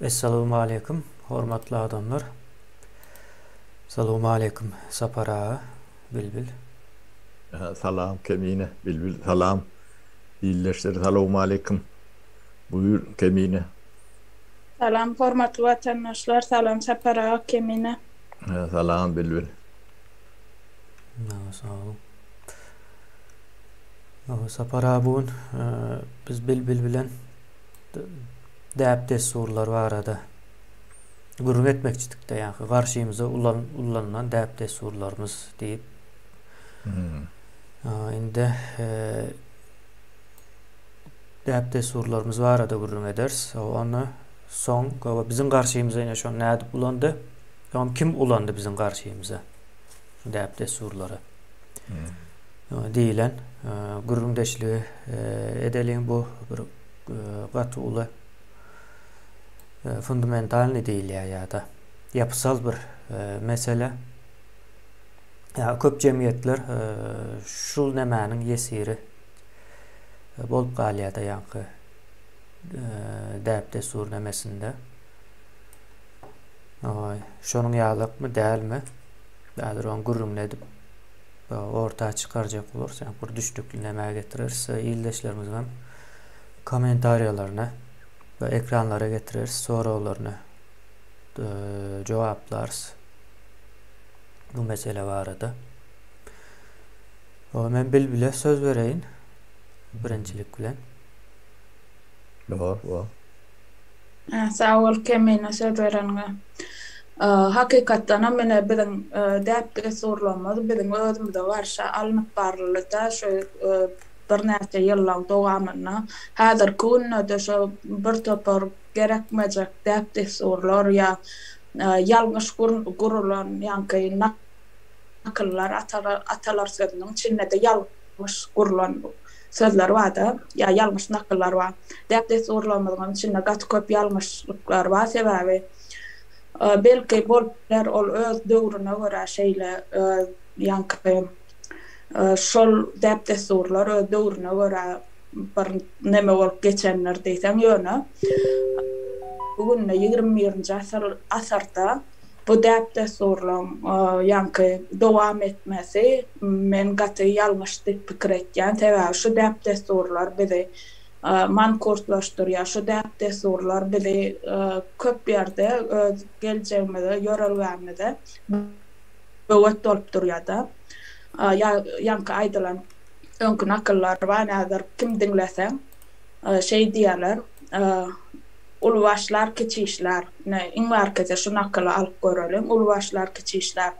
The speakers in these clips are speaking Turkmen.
Essalawmaleýkim hormatly adamlar. Salowmaleýkim Sapar aga, Bilbil. Salam Kemine, Bilbil salam. Ildeşler salowmaleýkim. Buýur Kemine. Salam hormatly watandaşlar, salam Sapar aga, Kemine. Salam Bilbil. Sag boluň. Sapar aga bu gün biz Bilbil bilen däp-dessurlar barada gürrüň etmekçidik-de, ýaňky garşymyza ulanylan däp-dessurlarymyz diýip. Indi däp-dessurlarymyz barada gürrüň ederis. Ony soň biziň garşymyza ine şony nädip ulandy? Soň kim ulandy biziň garşymyza şu däp-dessurlary? Diýilen gürrüňdeşligi edeliň. Bu bir gaty uly fundamentalnyý diýilýär ýa-da ýapysal bir mesele. Ýa köp jemgyýetler şul nämäniň ýesiri bolup galýar-da ýaňky däp-dessur nemesinde. Şonuň ýalykmy, dälmi? Häzir oň gürrüňini edip orta çykarjak bolarys. Ýa bir düşnükli nämä getireris. Ildeşlerimiziň hem kommentariýalaryny we ekranlara getireris, soraglaryny jogaplarys bu mesele barada. Men Bilbile söz bereýin birinjilik bilen. Bar, bar. Sag bol Kemine söz bereniňe. Hakykatdanam ine biziň däp-dessurlarymyz biziň özümize garşy alnyp baryldy-da şu birnäçe ýyllaň dowamynda. Häzirki günde-de şo bir topar gerekmejek däp-dessurlar ýa ýalňyş gurulan ýaňky nakyllar atalar sözüniň içinde-de ýalňyş gurulan sözler bar-da, ýa ýalňyş nakyllar bar. Däp-dessurlarymyzyňam içinde gaty köp ýalňyşlyklar bar, sebäbi belki bolup biler ol öz döwrüne görä şeýle ýaňky şol däp-dessurlar öz döwrüne görä bir neme bolup geçendir diýseň, ýöne bu günde 21-nji asyr asyrda bu däp-dessurlaryň ýaňky dowam etmesi men gaty ýalňyş diýip pikir etýän. Sebäbi şu däp-dessurlar bizi mankurtlaşdyrýar. Şu däp-dessurlar bizi köp ýerde öz geljegimize, ýörelgämize böwet bolup durýar-da. Ýa ýaňky aýdylan öňki nakyllar bar, häzir kim diňleseň şeý diýýärler, Uly başlar, kiçi işlär. Ine, iň bärkide şu nakyly alyp göreliň, Uly başlar, kiçi işlär.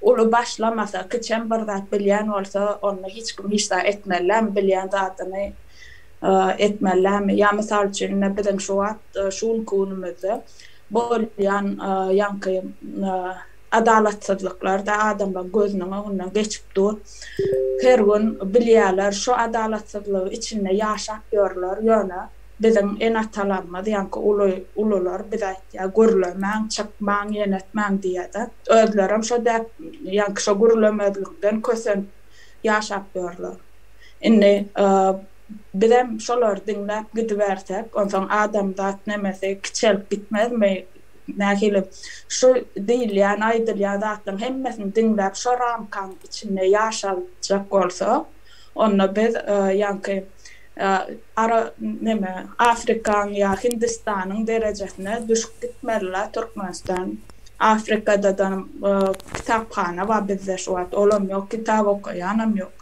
Uly başlamasa, kiçem bir zat bilýän bolsa, onda hiç kim hiç zat etmelilämi, bilýän zadyny etmelilämi? Ýa mysal üçin, ine, biziň şu wagt, şu günki günümizde bolýan ýaňky adalatsyzlyklar-da adamlaryň gözüniň öňünden geçip dur. Her gün bilýärler, şu adalatsyzlygy içinde ýaşap ýörler, ýöne Biziň ene-atalarymyz, ýaňky uly, ulular bize aýtýar, gürlemäň, çykmaň, ýene etmäň diýýär-de. Özlerem şo däp, ýaňky şo gürlemezlikden kösenip ýaşap ýörler. Indi bizem şolary diňläp gidibersek, onsoň adamzat nemesi kiçelip gitmezmi? Nähili şu diýilýän, aýdylýan zatlaryň hemmesini diňläp, şo ramkaň içinde ýaşaljak bolsa, onda biz ýaňky Ara neme Afrikaň ýa Hindistanyň derejesine düşüp gitmeliler Türkmenistan. Afrikadadan kitaphana bar bizde şu wagt olam ýok kitap okaýanam ýok.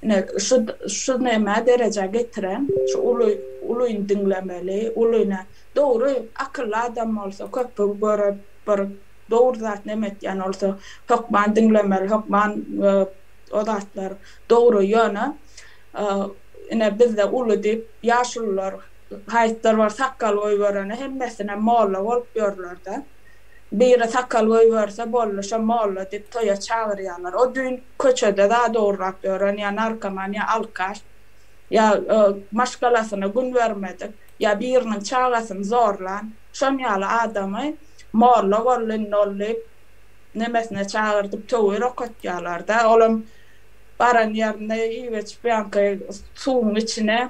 Ine şu şu neme derejä getiren şu uly ulyny diňlemeli ulyny dogry akylly adam bolsa köpi görüp bir dogry zat neme etýän bolsa hökman diňlemeli hökman o zatlar dogry ýöne Ine, bizde uly diýip, ýaşulular haýsydyr bir sakgal goýberene hemmesine molla bolup ýörler-de. Biri sakal goýberse boldy, şo molla diýip toýa çagyrýarlar. O düýn köçede zat ogurlap ýören ýa narkoman ýa alkaş, ýa maşgalasyna gün bermedik, ýa biriniň çagasyny zorlan, şon ýaly adamy molla boldy indi ol diýip, nemesine çagyrdyp töwir okatýarlar-da. Olam Baran ýerinde iýip-içip ýaňky suwuň içine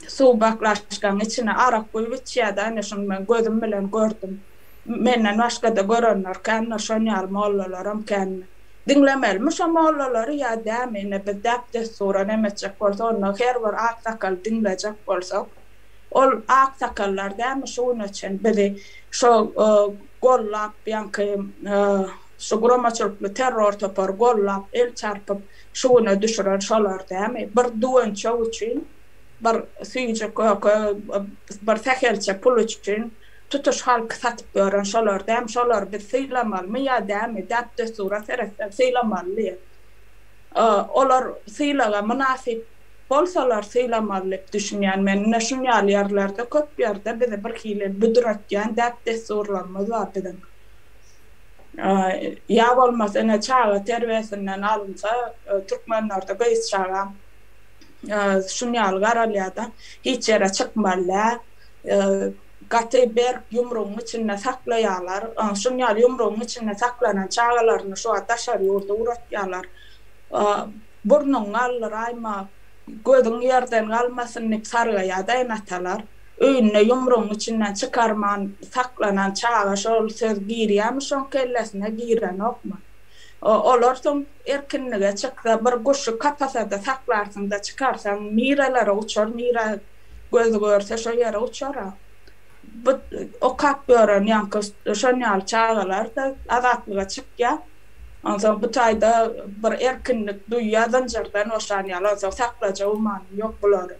Suw baklaşkaň içine arak guýup içýärdi, ine şuny men gözüm bilen gördüm. Menden başga-da görenler kändir, şon ýaly mollalaram kändir. Diňlemelimi şo mollalary ýa dämi, ine biz däp-dessura neme etjek bolsa onda her bir aksakaly diňlejek bolsak, ol aksakallar dämi şu güne çen bizi şo gollap ýaňky şu guramaçylykly terror topary gollap el çarpyp şu güne düşüren şolar dämi? Bir düwünçek üçin, bir süýji köke, bir sähelçe pul üçin tutuş halky satyp ýören şolar dämi? Şolary biz sylamalymy ýa dämi? Däp-dessura seretsek sylamaly. Olar sylaga mynasyp bolsalar sylamaly diýip düşünýän men. Ine şun ýaly ýerlerde köp ýerde bizi birhili büdretýän däp-dessurlarymyz bar biziň. Ýa bolmasa ine çaga terbiýesinden alynsa türkmenlerde gyz çaga şun ýaly garalýada hiç ýere çykmaly däl gaty berk ýumrugyň içinde saklaýarlar şun ýaly ýumrugyň içinde saklanan çagalaryny şu wagt daşary ýurda ugratýarlar burnuňy galdyraýma gözüň ýerden galmasyn diýip sargaýada ene-atalar. Öýünde ýumrugyň içinden çykarman saklanan çaga şol söz girýärmi şoň kellesine girenokmy? Olar soň erkinlige çyksa bir guşy kapasada saklarsyňda çykarsaň nirelere uçar nirä gözi görse şo ýere uçara. Bu okap ýören ýaňky şon ýaly çagalar-da azatlyga çykýar. Onsoň bu taýda bir erkinlik duýýar zynjyrdan boşan ýaly onsoň saklajak gümanym ýok bulary.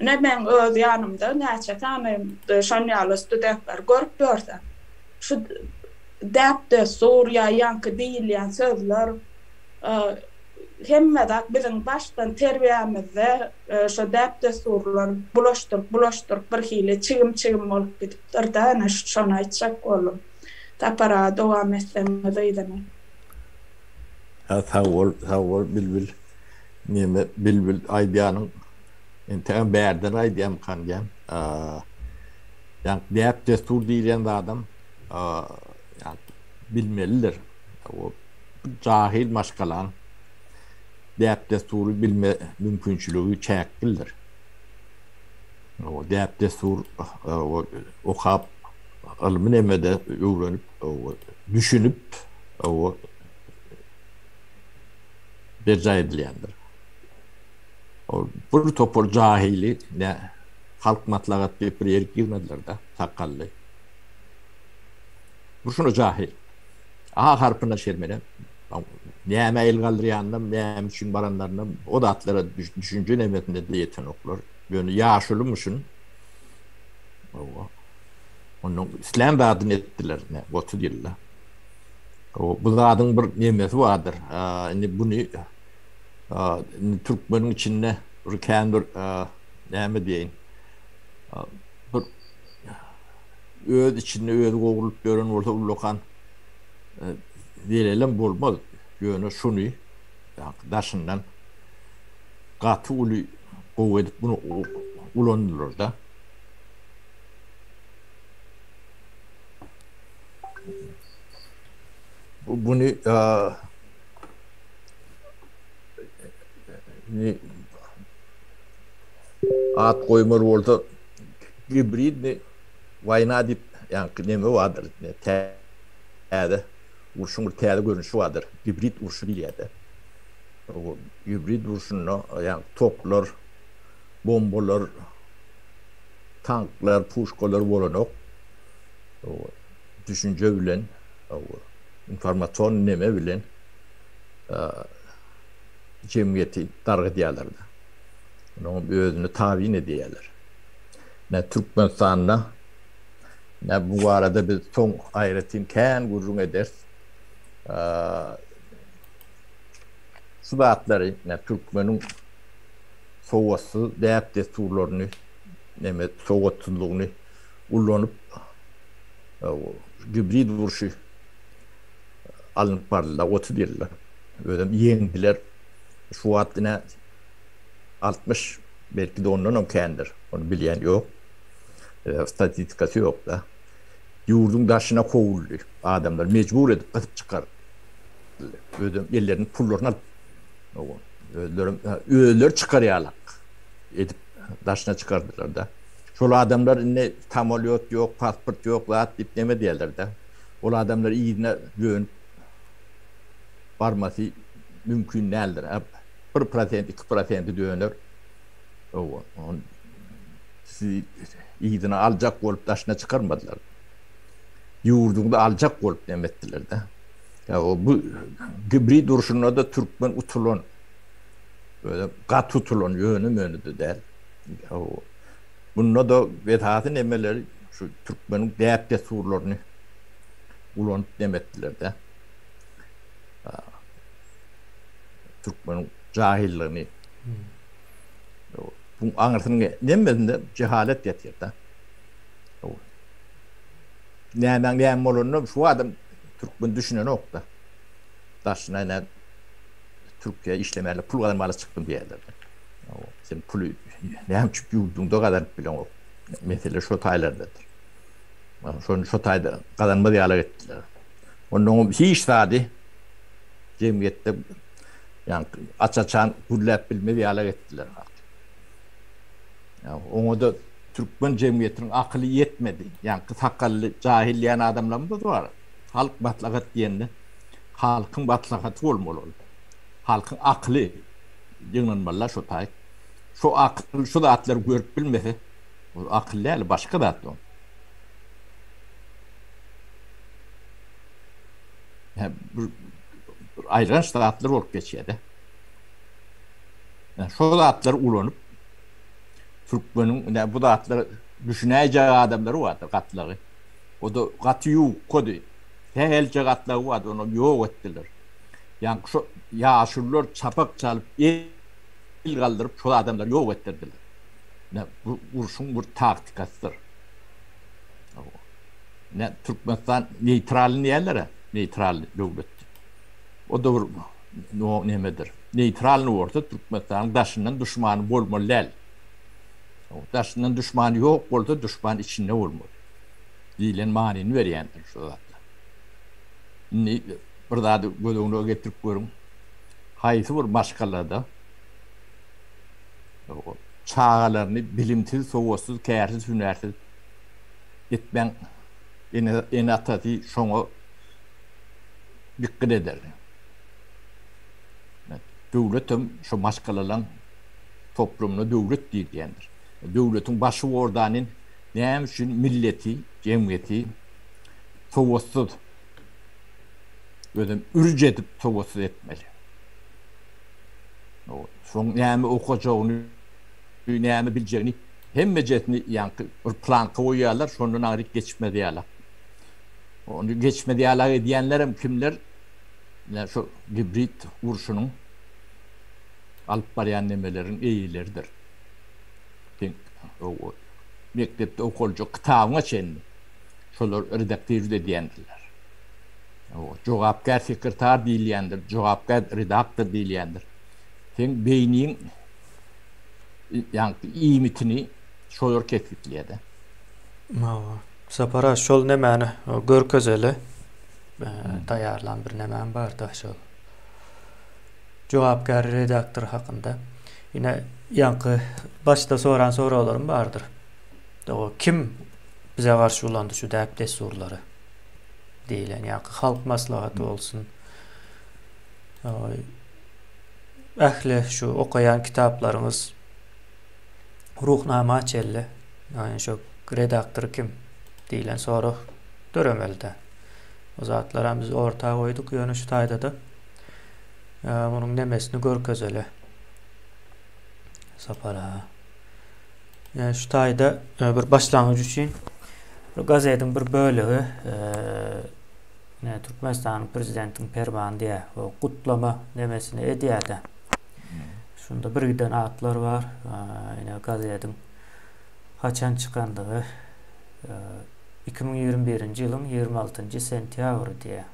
Ine meň öz ýanymda näçe sany şon ýaly studentleri görüp ýörsem, şu däp-dessur ýa ýaňky diýilýän sözler hemme zat biziň başdan terbiýämizde şo däp-dessurlar bulaşdyryp bulaşdyryp birhili çigim-çigim bolup gidipdir-dä ine şony aýtjak boldum. Sapar aga dowam etseňiz yzyny. Hä sag bol sag bol Bilbil. Neme Bilbil aýdýanyň entegem bärden aýdýamykan diýýän. Ýa däp dessur diýilýän zadam ýa bilmelidir. O jahil maşgalaň däp dessury bilme mümkinçiligi çäklidir. O däp dessur okap ylmy nemede öwrenip düşünip berjaý edilýändir. Ol bir topar jahyly ne halk maslahat diýip bir ýerik girmediler-de, sakgally. Bu şuna jahyl. A harpyna şermenen. Nämä el galdyrýanynam, näme üçin baranlarynam o zatlara düşünje nemesinde de ýetenoklar. Ýöne ýaşulymyşyn. Owa. Onuň islän zadyny etdiler, ne, 30 ýylda. Bu zadyň bir nemesi bardyr. Indi buny indi türkmeniň içinde bir kän bir näme diýeýin bir öz içinde özi gowrulyp ýören bolsa ullakan zelelem bolmaz. Ýöne şuny daşyndan gaty uly gowy edip bunu ulandylar-da. Buny at goýmaly bolsa gibridni waýna diýip ýaňky neme bardyr täze urşuň bir täze görnüşi bardyr gibrid urşy diýilýär-de. Gibrid urşunda ýaňky toplar, bombalar, tanklar, puşkalar bolanok. Düşünje bilen, informasion neme bilen jemgyýeti dargydýarlar-da. Onuň özüni tabyn edýärler. Ine Türkmenistanda ine bu barada biz soň aýratyn kän gürrüň ederis. Şu zatlary ine türkmeniň sowatsyz däp-dessurlaryny neme sowatsyzlygyny ulanyp gibrid urşy alnyp baryldy 30 ýylda. Özem ýeňdiler. Şu wagt ine 60 belki-de ondanam kändir. Ony bilýän ýok. Statistikasy ýok-da. Ýurduň daşyna kowuldy. Adamlar mejbur edip gysyp çykaryldy. Özem elleriniň pullaryny alyp özlerem özleri çykar ýalak edip. daşyna çykardylar-da. Şol adamlar indi samolýot ýok, pasport ýok zat diýip neme diýerler-de. Ol adamlar yzyna dönüp barmasy mümkin däldir. Bir prosent, iki prosenti döner. Sizi yzyna aljak bolup daşyna çykarmadylar. Ýurduňyzy aljak bolup neme etdiler-de. Bu gibrid urşunda-da türkmen utulan. Özem gaty utulan, ýöne-möne-de däl. Bunda-da esasy nemeleri şu türkmeniň däp-dessurlaryny ulanyp neme etdiler-de. Türkmeniň jahyllygyny. Bu aňyrsynyň nemesinde jehalet ýatyr-da. Nämäň näme bolanyna şu adam türkmen düşünenok-da. Daşyna ine Türkiýä işlemäne pul gazanmaga çykdym diýýärler. Sen puly näme üçin ýurduňda gazanyp bileňok? Mesele şo taýlardadyr. Şony şo taýda gazanmaz ýaly etdiler. Ondan hiç zady jemgyýetde ýa aç-açan gürläp bilmez ýaly etdiler. Oňa-da türkmen jemgyýetiniň akyly ýetmedi. Ýaňky sakally jahil diýen adamlarymyz bar. Halk maslahat diýende halkyň maslahaty bolmaly ol. Halkyň akyly ýygnanmaly-da şo taý. Şo akyl şu zatlary görüp bilmese, ol akyl däl, başga zat o. Hä, bir aýylganç zatlar bolup geçýär-de. Şo zatlary ulanyp, türkmeniň ine bu zatlara düşünäýjek adamlary bardyr, gatlagy. O-da gaty ýuwukady. Sähelçe gatlagy bardy, onam ýok etdiler. Ýaňky şo ýaşulular çapak çalyp, el galdyryp şol adamlary ýok etdirdiler. Ine, bu urşuň bir taktikasydyr. Ine, Türkmenistan neýtralny diýýärler-ä, neýtral döwlet diýip. O-da bir nemedir. Neýtralny bolsa Türkmenistanyň daşyndan duşmany bolmaly däl. Daşyndan duşmany ýok bolsa duşman içinde bolmaly diýlen manyny berýändir şu zatlar. Indi bir zady göz öňüne getirip görüň. Haýsy bir maşgalada çagalaryny bilimsiz, sowatsyz, kärsiz, hünärsiz etmäň ene-atasy şoňa dikkat eder. Döwletem şo maşgalalaň toplumyna döwlet diýilýändir. Döwletiň başy bordany näme üçin milleti, jemgyýeti sowatsyz, özem ürç edip sowatsyz etmeli? Şoň näme okajagyny, näme biljegini hemmejesini ýaňky bir planka goýýarlar, şondan aňryk geçmez ýalak. Ony geçmez ýalak edýänlerem kimler? Ine şu gibrid urşunyň alyp barýan nemeleriň eýeleridir. Sen mekdepde okaljak kitabyňa çenli şolar redaktirowat edýändirler. Jogapkär sekretar diýilýändir, jogapkär redaktor diýilýändir. Seň beýniň ýaňky iýmitini şolar kesgitleýär-de. Hawa. Sapar aga şol nemäni görkezeli. Taýýarlan bir nemäm barda şol. Jogapkär redaktor hakynda. Ine ýaňky başda soran soraglarym bardyr. O kim bize garşy ulandy şu däp-dessurlary diýlen ýaňky halk maslahaty bolsun. Ähli şu okaýan kitaplaryňyz Ruhnama çenli ýagny şu redaktor kim diýlen sorag döremeli-dä. O zatlaram biz orta goýduk, ýöne şu taýda-da munuň nemesini görkezeli. Sapar aga. Ýa şu taýda bir başlangyç üçin bir gazetiň bir bölegi Türkmenistanyň prezidentiň permany diýýär, o gutlama nemesini edýär-de. Şunda bir giden atlar bar. Ine gazetiň haçan çykandygy 2021-nji ýylyň 26-njy sentýabry diýýär.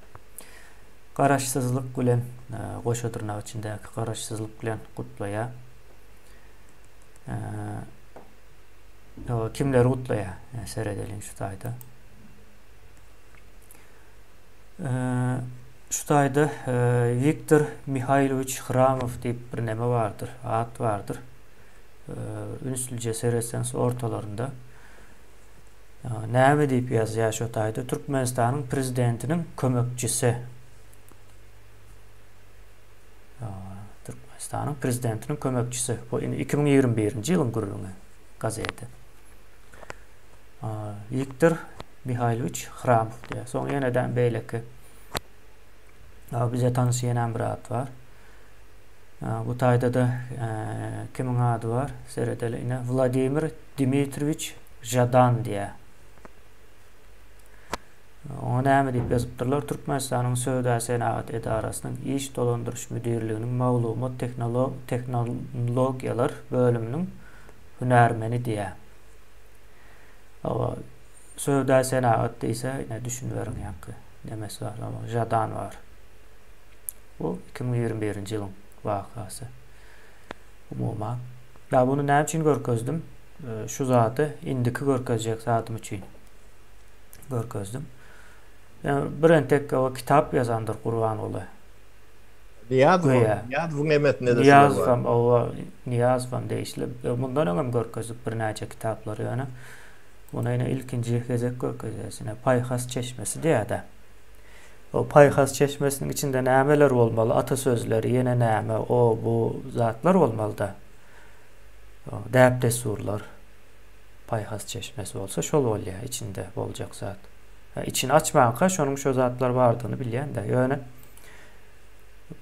Garaşsyzlyk bilen goşa dyrnak içindäki garaşsyzlyk bilen gutlaýar. Kimleri gutlaýar? Seredeliň şu taýda. Şu taýda Wiktor Mihaýlowiç Hramow diýip bir neme bardyr, at bardyr. Ünslije seretseňiz ortalarynda näme diýip ýazýar şo taýda Türkmenistanyň prezidentiniň kömekçisi. Türkmenistanyň prezidentiniň kömekçisi. Bu indi 2021-nji ýylyň gürrüňi gazeti. Wiktor Mihaýlowiç Hramow diýýär. Soň ýene-de beýleki bize tanyş ýene bir at bar. Bu taýda-da kimiň ady bar? Seredeli ine Wladimir Dmitriýewiç Žadan diýýär. Oňa näme diýip ýazypdyrlar? Türkmenistanyň Söwda-senagat edarasynyň Iş dolandyryş müdirliginiň maglumat tehnologiýalar bölüminiň hünärmeni diýýär. Hawa, söwda-senagat diýse, ine düşüniberiň ýaňky nemesi bar, Žadan bar. Bu 2021-nji ýylyň wakasy. Umuman. Ýa bunu näme üçin görkezdim? Şu zady indiki görkezjek zadym üçin görkezdim. Ýa bir entek o kitap ýazandyr Gurbanguly. Nyýazow, Nyýazowyň emesinde de şular bar. Nyýazowam, owa, Nyýazowam degişli. Mundan öňem görkezdik birnäçe kitaplary ýöne muny ine ilkinji gezek görkezýäs. Ine Paýhas çeşmesi diýýär-de. O paýhas çeşmesiniň içinde nämeler bolmaly, atasözleri, ýene näme, o, bu zatlar bolmaly-da. Däp-dessurlar paýhas çeşmesi bolsa şol bolýar içinde boljak zat. Içini açmanka şonuň şo zatlar bardygyny bilýän-de. Ýöne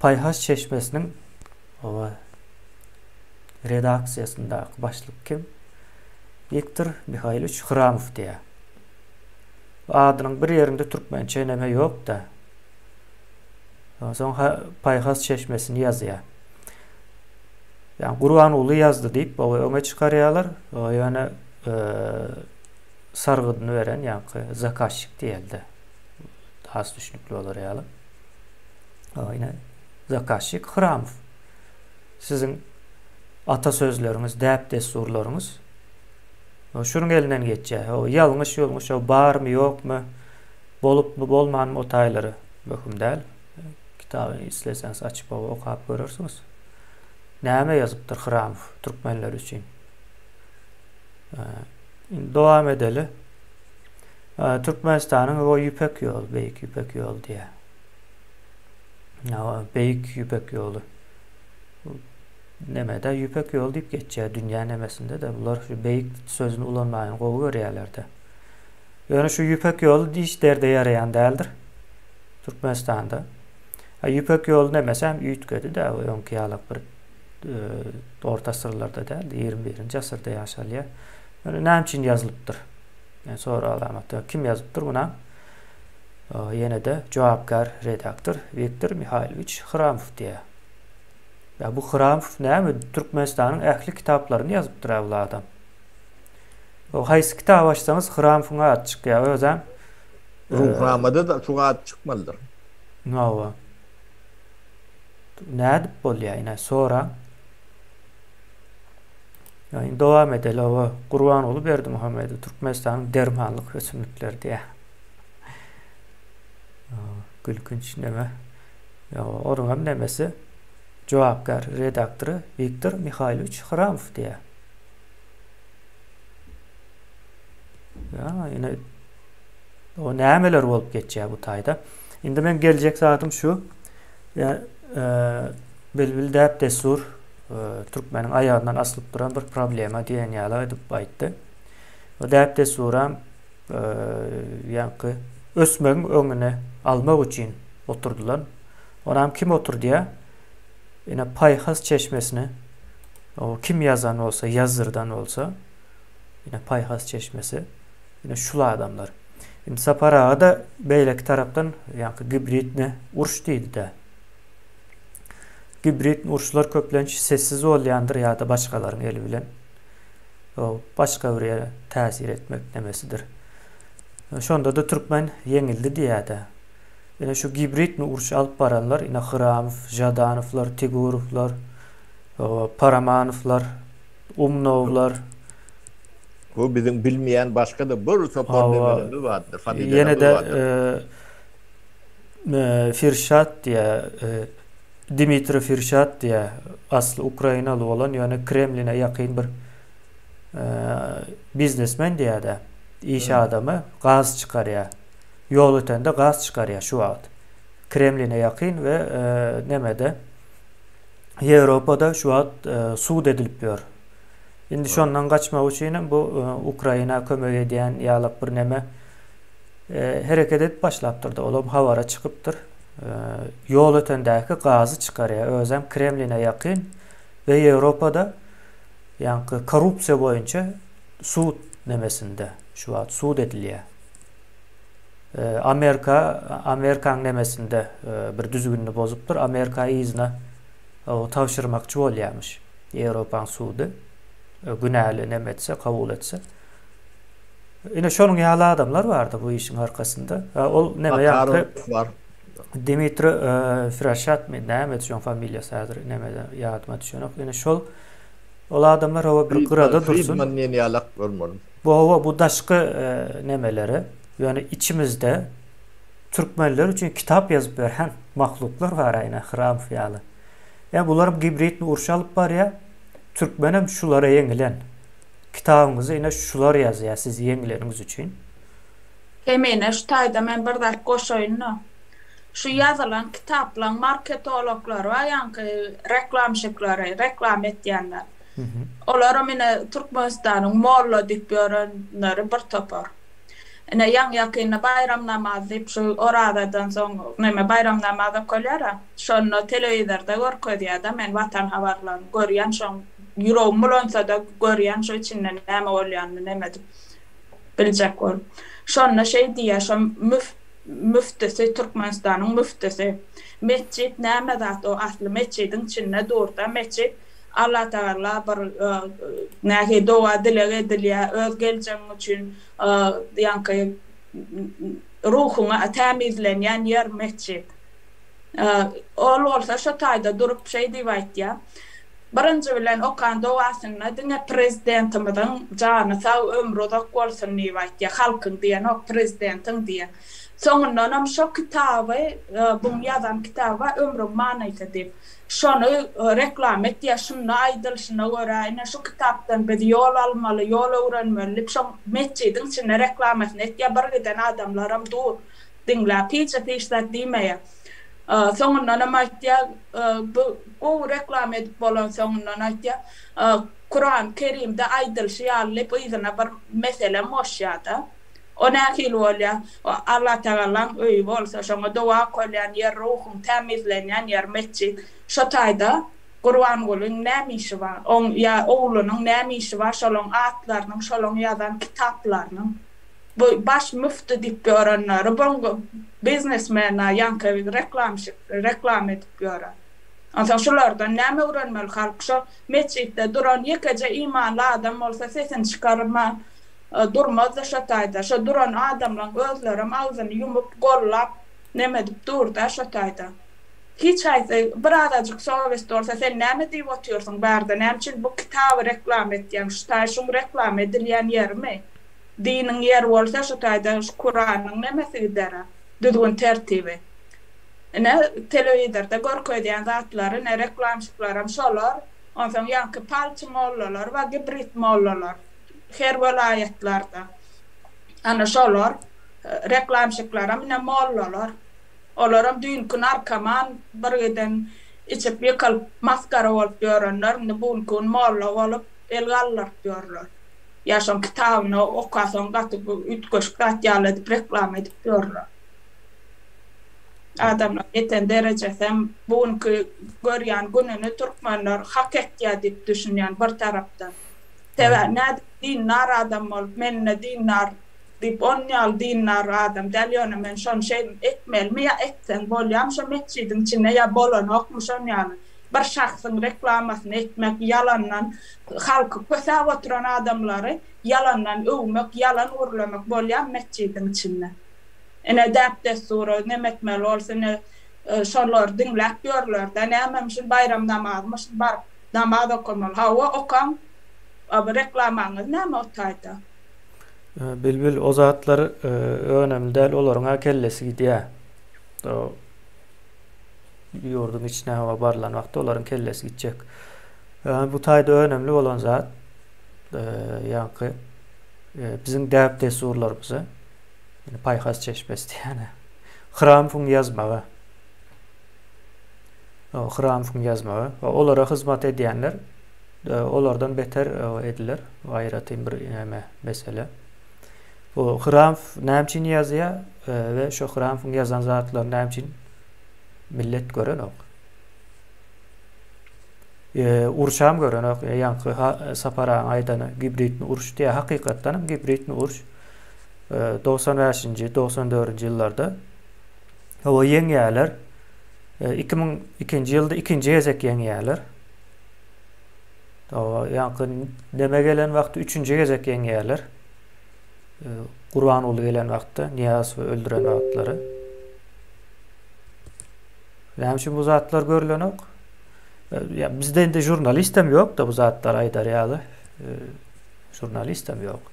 paýhas çeşmesiniň oba redaksiýasyndaky başlyk kim? Wiktor Mihaýlowiç Hramow diýýär. Adynyň bir ýerinde türkmençe neme ýok-da. Soň paýhas çeşmesini ýazýar. Ýa Gurbanguly ýazdy diýip, o öňe çykarýarlar. Ýöne e, sargydyny beren ýaňky zakazçik diýelde. Has düşnükli bolar ýaly. Ýöne zakazçik Hramow. Siziň ata sözleriňiz, däp-dessurlaryňyz Şunuň elinden geçýär. O ýalňyş ýolňuş o barmy ýokmy, bolupmy bolmanmy o taýlary möhüm däl. Kitaby isleseňiz açyp okap görersiňiz. Näme ýazypdyr Hramow türkmenler üçin? Indi dowam edeli. Türkmenistanyň o ýüpek ýoly, beýik ýüpek ýoly diýýär. Beýik ýüpek ýoly. Nemede ýüpek ýoly diýip geçýär dünýä nemesinde-de bular şu beýik sözüni ulanmagyny gowy görýärler-de. Ýöne şu ýüpek ýoly hiç derde ýaraýan däldir Türkmenistanda. A ýüpek ýoly nemesi hem üýtgedi-de, o öňki ýalak bir e, orta asyrlarda däl, 21-nji asyrda ýaşalýar. Ýöne näme üçin ýazylypdyr? Yani sorag alamaty. Kim ýazypdyr buna? Ýene-de jogapkär redaktor Wiktor Mihaýlowiç Hramow diýýär. Ýa bu Hramow näme Türkmenistanyň ähli kitaplaryny ýazypdyr bu adam. O haýsy kitaby açsaňyz Hramowyň ady çykýar özem. Ruhnamada da şu at çykmalydyr. Hawa. Nädip bolýar ine soraň. Ýa indi dowam edeli hawa. Gurbanguly Berdimuhamedow Türkmenistanyň dermanlyk ösümlikleri diýýär. Gülkünç neme. Onuň hem nemesi jogapkär redaktory Wiktor Mihaýlowiç Hramow diýýär. Ýa ine o nämeler bolup geçýär bu taýda. Indi men geljek zadym şu. Ýa e, bilbil däp dessur e, türkmeniň aýagyndan asylyp duran bir problema diýen ýaly aýdyp aýtdy. O däp dessuram e, ýaňky ösmegiň öňüni almak üçin oturdylan. Onam kim oturdýar? Ine paýhas çeşmesini o kim ýazan bolsa, ýazdyrdan bolsa, ine paýhas çeşmesi, ine şul adamlar. Indi Sapar aga-da beýleki tarapdan ýaňky gibridni uruş diýdi-de. Gibridni uruşlar köplenç sessiz bolýandyr ýa-da başgalaryň eli bilen. O başga bir ýere täsir etmek nemesidir. Şonda-da türkmen ýeňildi diýýär-de. Ine şu gibridni urşy alyp baranlar ine Hramow, Žadanowlar, Tigurowlar, Paramanowlar, Umnowlar. Bu biziň bilmeýän başga-da bir topar nemelerimiz bardyr, familiýalarymyz bardyr. Ýene-de Firşat diýýär. Dimitri Firşat diýýär, asly ukrainaly bolan, ýöne Kremline ýakyn bir biznesmen diýýär-de, iş adamy gaz çykarýar. Ýol ötende gaz çykarýar şu wagt. Kremline ýakyn we nemede Ýewropada şu wagt sud edilip ýör. Indi şondan gaçmak üçin hem bu Ukraina kömek edýän ýalak bir neme hereket edip başlapdyr-da, olam habara çykypdyr. Ýol ötendäki gazy çykarýar, özem Kremline ýakyn we Ýewropada ýaňky korrupsiýa boýunça sud nemesinde şu wagt sud edilýär. Amerika Amerikaň nemesinde bir düzgünini bozupdyr, Amerika yzyna tabşyrmakçy bolýarmyş Ýewropaň sudy günäli neme etse, kabul etse. Ine şonuň ýaly adamlar bardy bu işiň arkasynda. Ol neme ýaňky bar. Dimitri Firaşatmy näme şoň familiýasy häzir neme ýadyma düşenok. Ine şol ol adamlar hawa bir gyrada dursun. Friedman diýen ýalak bolmaly. Bu hawa bu daşky nemeleri. Ýöne içimizde türkmenler üçin kitap ýazyp beren mahluklar bar ine Hramow ýaly. Ýa bularam gibridni uruş alyp barýar. Türkmenem şulara ýeňilen. Kitabyňyzy ine şular ýazýar siz ýeňileniňiz üçin. Kemine şu taýda men bir zat goşaýynda. Şu ýazylan kitaplaň marketologlary bar ýaňky reklamşiklary, reklama etýänler. Olaram ine Türkmenistanyň molla diýip ýörenleri bir topar. Ine ýaňy ýakynda baýram namazy diýip şu orazadan soň neme baýram namaz okalýara. Şonda telewizorda görkezýärde men watan habarlaryny görýän şoň ýüregim bulansada görýän şo içinde näme bolýanyny neme edip biljek bolup. Şonda şeý diýýär şo müf müftüsi Türkmenistanyň müftüsi. Metjit näme zat o asly metjidiň içinde durda metjit Allatagala bir nähili doga dileg edilýär öz geljegiň üçin ýaňky ruhuňa tämizlenýän ýer metjit. Ol bolsa şo taýda durup şeý diýip aýtýar, Birinji bilen okan dogasynda diňe prezidentimiziň jany sag, ömri uzak bolsun diýip aýtýar, halkyň diýenok, prezidentiň diýýär. Soňundanam şo kitaby, buň ýazan kitaby bar Ömrüň manysy diýip. Şony reklama etýär, şunda aýdylyşyna görä, ine şu kitapdan biz ýol almaly, ýol öwrenmeli diýip, şoň metjidiň içinde reklamasyny etýär, bir giden adamlaram dur, diňläp, hiç hiç zat diýmeýär. Soňundanam aýtýar, bu gowy reklama edip bolansoňundan aýtýar, Kurany Kerimde aýdylyşy ýaly diýip yzyna bir meselem goşýar-da. O nähili bolýar? O Allatagalaň öýi bolsa, şoňa doga okalýan ýer, ruhuň tämizlenýän ýer metjit. Şo taýda Gurbangulyň näme işi bar? Oň ýa oglunyň näme işi bar şolaň atlarynyň, şolaň ýazan kitaplarynyň? Bu baş müfti diýip ýörenleri boň biznesmena ýaňky reklamşik reklama edip ýören. Onsoň şulardan näme öwrenmeli halk? Şo metjitde duran ýekeje imanly adam bolsa sesini çykarman Durmazda şo taýda. Şo duran adamlaň özlerem agzyny ýumup, gollap, neme edip dur-da şo taýda. Hiç haýsy bir azajyk sowest bolsa sen näme diýip otyrsyň bärde, näme üçin bu kitaby reklama etýäň, şu taý şuň reklama edilýän ýerimi? Diniň ýeri bolsa şu taýda şu Kuranyň nemesi gider-ä, düzgün tertibi. Ine, telewizorda görkezýän zatlary, ine reklamşiklaram şolar, onsoň ýaňky palçy mollalar bar, gibrid mollalar. Her welaýatlarda. Ana şolar, reklamşiklaram ine mollalar. Olaram düýnki narkoman, bir giden içip ýykylyp masgara bolup ýörenler indi bu günki gün molla bolup el galdyryp ýörler. Ýa şoň kitabyny okasaň gaty üýtgeşik zat ýaly edip reklama edip ýörler. Adamlaryň ýeten derejesem bu günki görýän gününi türkmenler hak etýär diýip düşünýän bir tarapdan. Sebäbi nädip dindar adam bolup men-de dindar diýip on ýaly dindar adam däl ýöne men şony şeý etmelimi ýa etseň bolýamy şo metjidiň içinde ýa bolanokmy şon ýaly bir şahsyň reklamasyny etmek ýalandan halky kösäp oturan adamlary ýalandan öwmek ýalan gürlemek bolýamy metjidiň içinde ine däp dessura neme etmeli bolsa ine şolary diňläp ýörlerde nämemşin baýram namazmyşyn baryp Namaz okamaly. Hawa okaň. A bu reklamaňyz näme o taýda? Bilbil o zatlar önemli däl olaryň-a kellesi gidýä. ýurduň içine hawa barylan wagtda olaryň kellesi gitjek. Bu taýda önemli bolan zat ýaňky biziň däp-dessurlarymyzy paýhas çeşmesi diýýän. Hramfyň ýazmagy. Hramfyň ýazmagy. Olara hyzmat edýänler olardan beter ediler. Bu aýratyn bir näme mesele. Bu Hramf näme üçin ýazýar we şo Hramfyň ýazan zatlaryny näme üçin millet görenok? Urşam görenok. Ýaňky Sapar agaň aýdany gibridni uruş diýýär. Hakykatdan hem gibridni uruş 95-nji, 94-nji ýyllarda hawa ýeňýärler. 2002-nji ýylda ikinji gezek ýeňýärler. Hawa, ýaňky neme gelen wagty üçünji gezek ýeňýärler. Gurbanguly gelen wagtda Nyýazowy öldüren wagtlary. Näme üçin bu zatlar görlenok? Ýa bizde indi žurnalistem ýok-da bu zatlary aýdar ýaly. Žurnalistem ýok.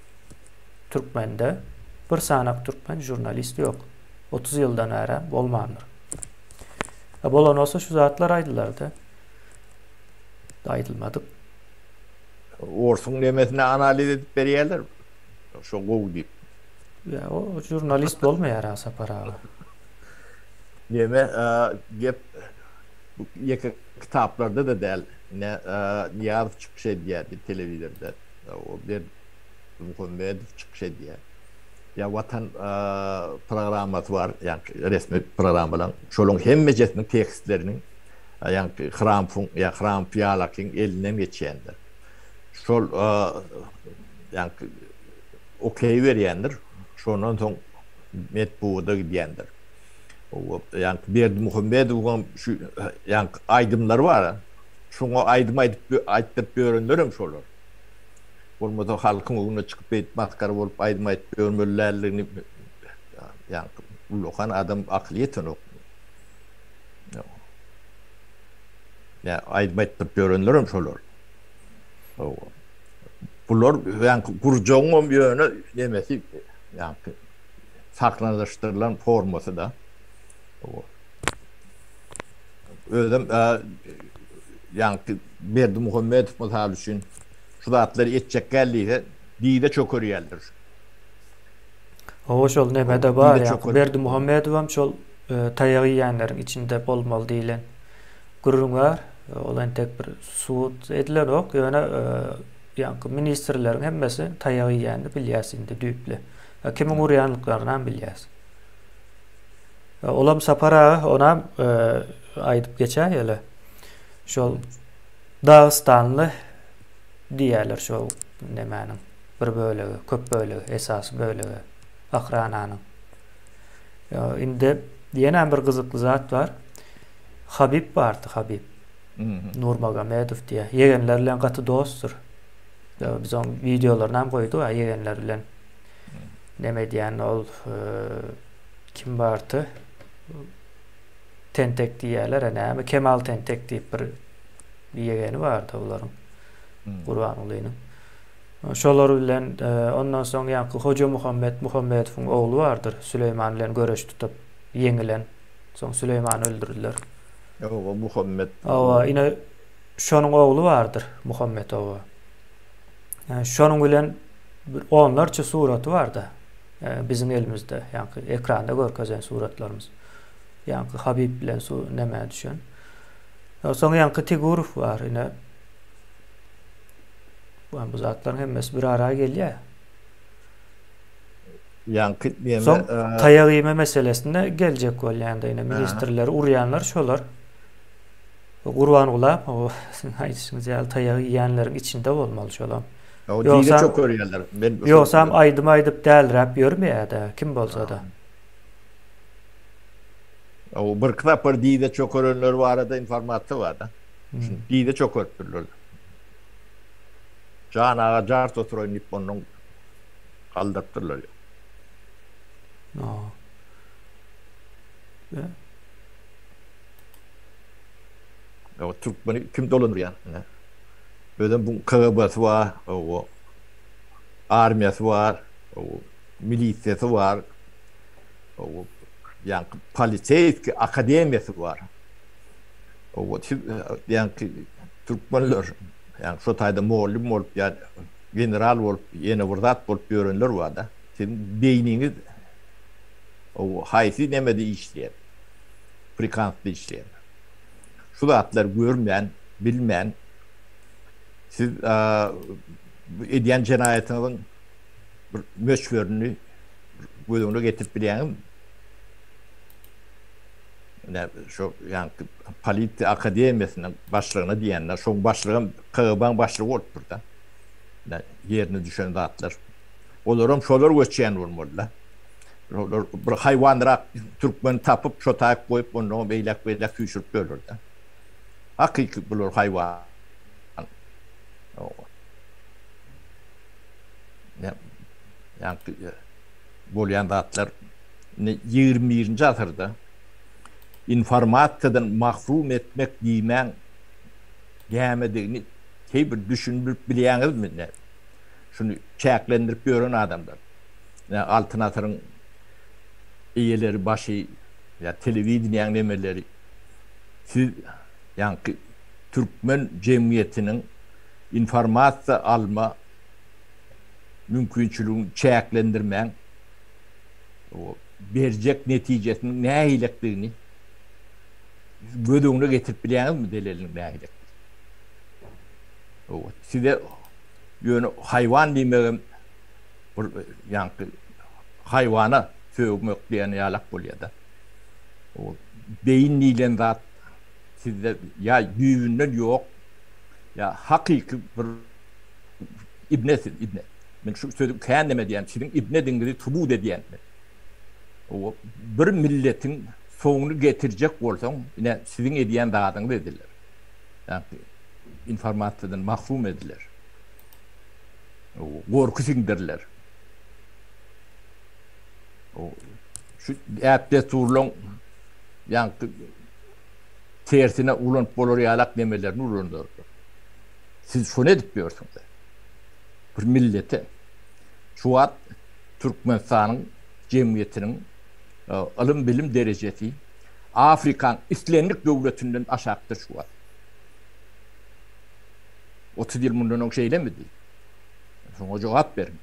Türkmende bir sanak türkmen žurnalist ýok. 30 ýyldan bäri bolmandyr. Bolan bolsa şu zatlar aýdylardy. Aýdylmadyk. Orsuň nemesini analiz edip berýärler. Şo gowy diýip. Ýa o žurnalist bolmaýar a Sapar aga. Neme gep bu ýeke kitaplarda-da däl. Ine Nyýazow çykyş edýärdi telewizorda. O Berdimuhamedow çykyş edýär. Ýa Watan programmasy bar, ýa resmi programmalaryň. Şolaryň hemmejesiniň tekstleriniň ýaňky Hramfyň ýa Hramf ýalakyň elinden geçýändir. Şol ýaňky okeý berýändir. Şondan soň metbugata gidýändir. Ýaňky Berdimuhamedowyň şu ýaňky aýdymlary bar. Şoňa aýdym aýdyp aýtdyryp ýörenlerem şolar. Bolmasa halkyň öňüne çykyp beýdip masgara bolup aýdym aýdyp ýörmeli däldigini ýaňky ullakan adam akyly ýetenok. Ýa aýdym aýtdyryp ýörenlerem şolar. Bular ýaňky gurjagyňam ýöne nemesi ýaňky sahnalaşdyrylan formasy-da. Özem ýaňky Berdimuhamedow mysal üçin şu zatlary etjek däl diýse, dize çökerýärler. Hawa şol nemede bar ýaňky Berdimuhamedowam şol taýak iýenleriň içinde bolmaly diýlen gürrüň bar. Ol entek bir subut edilenok, ýöne ýaňky ministrleriň hemmesi taýak iýenini bilýäs indi düýpli. Kimiň urýanlyklarynam bilýäs. Olam Sapar aga onam aýdyp geçäýeli. Şol Dagystanly diýýärler şol nemäniň bir bölegi, köp bölegi, esasy bölegi Ahrananyň. Indi ýene bir gyzykly zat bar. Habib bardy, Habib. Nurmagomedow diýýär. Ýegenler bilen gaty dostdur. Biz oň wideolaryny hem goýduk, ýegenler bilen. Neme edýän ol kim bardy? Tentek diýýärler, näme? Kemal Tentek diýip bir ýegeni bardy olaryň. Gurbangulynyň. Şolar bilen ondan soň ýaňky Hoja Muhammet Muhammedowyň ogly bardyr, Süleýman bilen göreş tutup ýeňilen. Soň Süleýmany öldürdiler. Hawa, Muhammet. Hawa, ine şonuň ogly bardyr, Muhammet oba. Şonuň bilen bir onlarça suraty barda biziň elimizde, ýaňky ekranda görkezen suratlarymyz. Ýaňky Habib bilen su nämä düşen. Soň ýaňky Tigurow bar, ine Bu zatlaryň hemmesi bir ara gelýär. Ýaňky neme? Soň taýak iýme meselesine geljek bolýan-da ine ministrleri urýanlar şolar. Gurbangula o siziň aýdyşyňyz ýaly taýak iýenleriň içinde bolmaly şolam. Ýogsam çok görýärler. Men Ýogsam aýdym aýdyp dälräp ýörmeýär-de kim bolsa-da. O birki sapar dize çökerenler barada informasiýa bar-da. Dize çökeripdirler. Jan aga jart oturaýyn diýip ondan galdyrypdyrlar. No. Ýa türkmeni kim dolandyrýar? Ine. Özem bu KGB-si bar, o armiýasy bar, o milisiýasy bar, o ýaňky poliseýski akademiýasy bar. Owa, siz ýaňky türkmenler, ýaňky şo taýda mugallym bolup ýa general bolup, ýene bir zat bolup ýörenler bar-da. Siziň beýniňiz owa haýsy nemede işleýär? Frekansda işleýär. Şu zatlary görmän, bilmän siz bu edýän jenaýatyňyzyň bir möçberini göz öňüne getirip bilýäňizmi? Ine, şo ýaňky polisiýa akademiýasynyň başlygyna diýende, şoň başlygam KGB-niň başlygy bolupdyr-da. Ine, ýerine düşen zatlar. Olaram şolar göçýän bolmaly-da. Olar bir haýwanrak türkmeni tapyp, şo taýyk goýup, onnoňam eýläk-beýläk süýşürip ýörler-de. Hakyky bular haýwan. Ýaňky bolýan zatlar indi 21-nji asyrda informasiýadan mahrum etmek diýmäň nämedigini heý bir düşündirip bilýäňizmi ine şuny çäklendirip ýören adamlar ine Altyn asyryň eýeleri başy ýa telewideniýäň nemeleri siz ýaňky türkmen jemgyýetiniň informasiýa alma mümkinçiligini çäklendirmäň berjek netijesiniň nähilekdigini göz öňüne getirip bilýäňizmi zeleliniň nähilekdigini? Size ýöne haýwan diýmegem bir ýaňky haýwana sögmek diýen ýalak bolýar-da. Beýin diýlen zat sizde ýa düýbünden ýok, ýa hakyky bir ibne siz, ibne. Men şu sözi kän neme diýýän, siziň ibnedigiňizi subut edýän men. Bir milletiň soňuny getirjek bolsaň, ine siziň edýän zadyňyz ediler. Ýagny informasiýadan mahrum ediler. Gorky siňdiriler. Şu däp-dessurlaryň ýaňky tersine ulanyp bolar ýalak nemelerini ulanarlar. Siz şony edip ýörsüňiz. Bir millete. Şu wagt Türkmenistanyň jemgyýetiniň ylym-bilim derejesi Afrikaň islendik döwletinden aşakda şu wagt. 30 ýyl mundan öň şeýlemidi? Şoňa jogap beriň.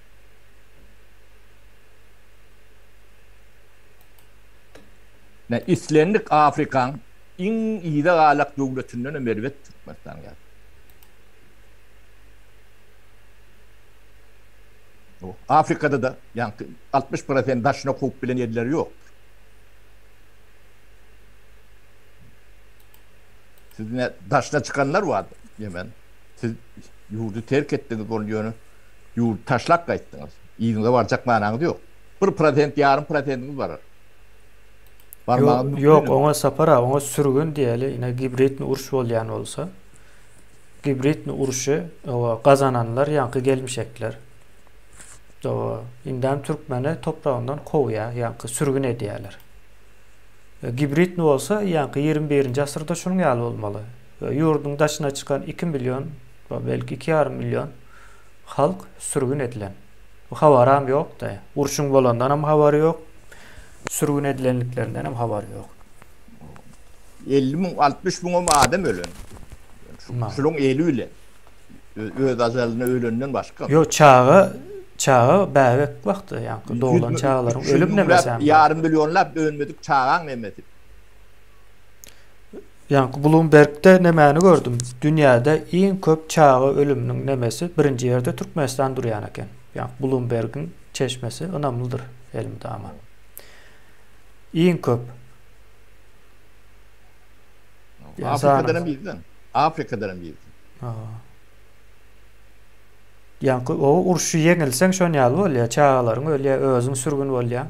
Ne islendik Afrikaň iň yza galak döwletinden hem erbet Türkmenistan ýaly. Afrikada-da ýaňky 60 prosent daşyna kowup bilen ýerleri ýokdur. Siz ne daşyna çykanlar bar Ýemen. Siz ýurdy terk etdiňiz ol ýöne ýurdy taşlap gaýtdyňyz. Yzyňyza barjak manaňyz ýok. Bir prosent ýarym prosentiňiz barar. Barmagyňyz mümkin. Ýok, oňa Sapar aga, oňa sürgün diýeli. Ine gibridni uruş bolýan bolsa. Gibridni urşy owa gazananlar ýaňky gelmişekler. Owa, indem türkmeni topragyndan kowýar, ýaňky sürgün edýärler. Gibridni bolsa ýaňky 21-nji asyrda şunuň ýaly bolmaly. Ýurduň daşyna çykan 2 million, belki 2,5 million halk sürgün edilen. Bu habaram ýok-da. Urşuň bolandanam habary ýok. Sürgün edilenliklerindenem habary ýok. 50 müň, 60 müňem adam ölen. Şunuň eli bilen. Öz ajalyna ölenden başga. Ýok, çaga, çaga bäbek wagty, ýaňky doglan çagalaryň ölüm nemesi hem bar. Ýarym millionlap önmedik çagaň nemesi. Ýaňky Bloombergde nemäni gördüm. Dünýäde iň köp çaga ölüminiň nemesi birinji ýerde Türkmenistan durýan eken. Ýaňky Bloombergiň çeşmesi ynamlydyr elmydama. Iň köp. Afrikadan hem ýitdi. Afrikadan hem ýitdi. Ýaňky o urşy ýeňilseň şon ýaly bolýar. Çagalaryň ölýär, özüň sürgün bolýaň.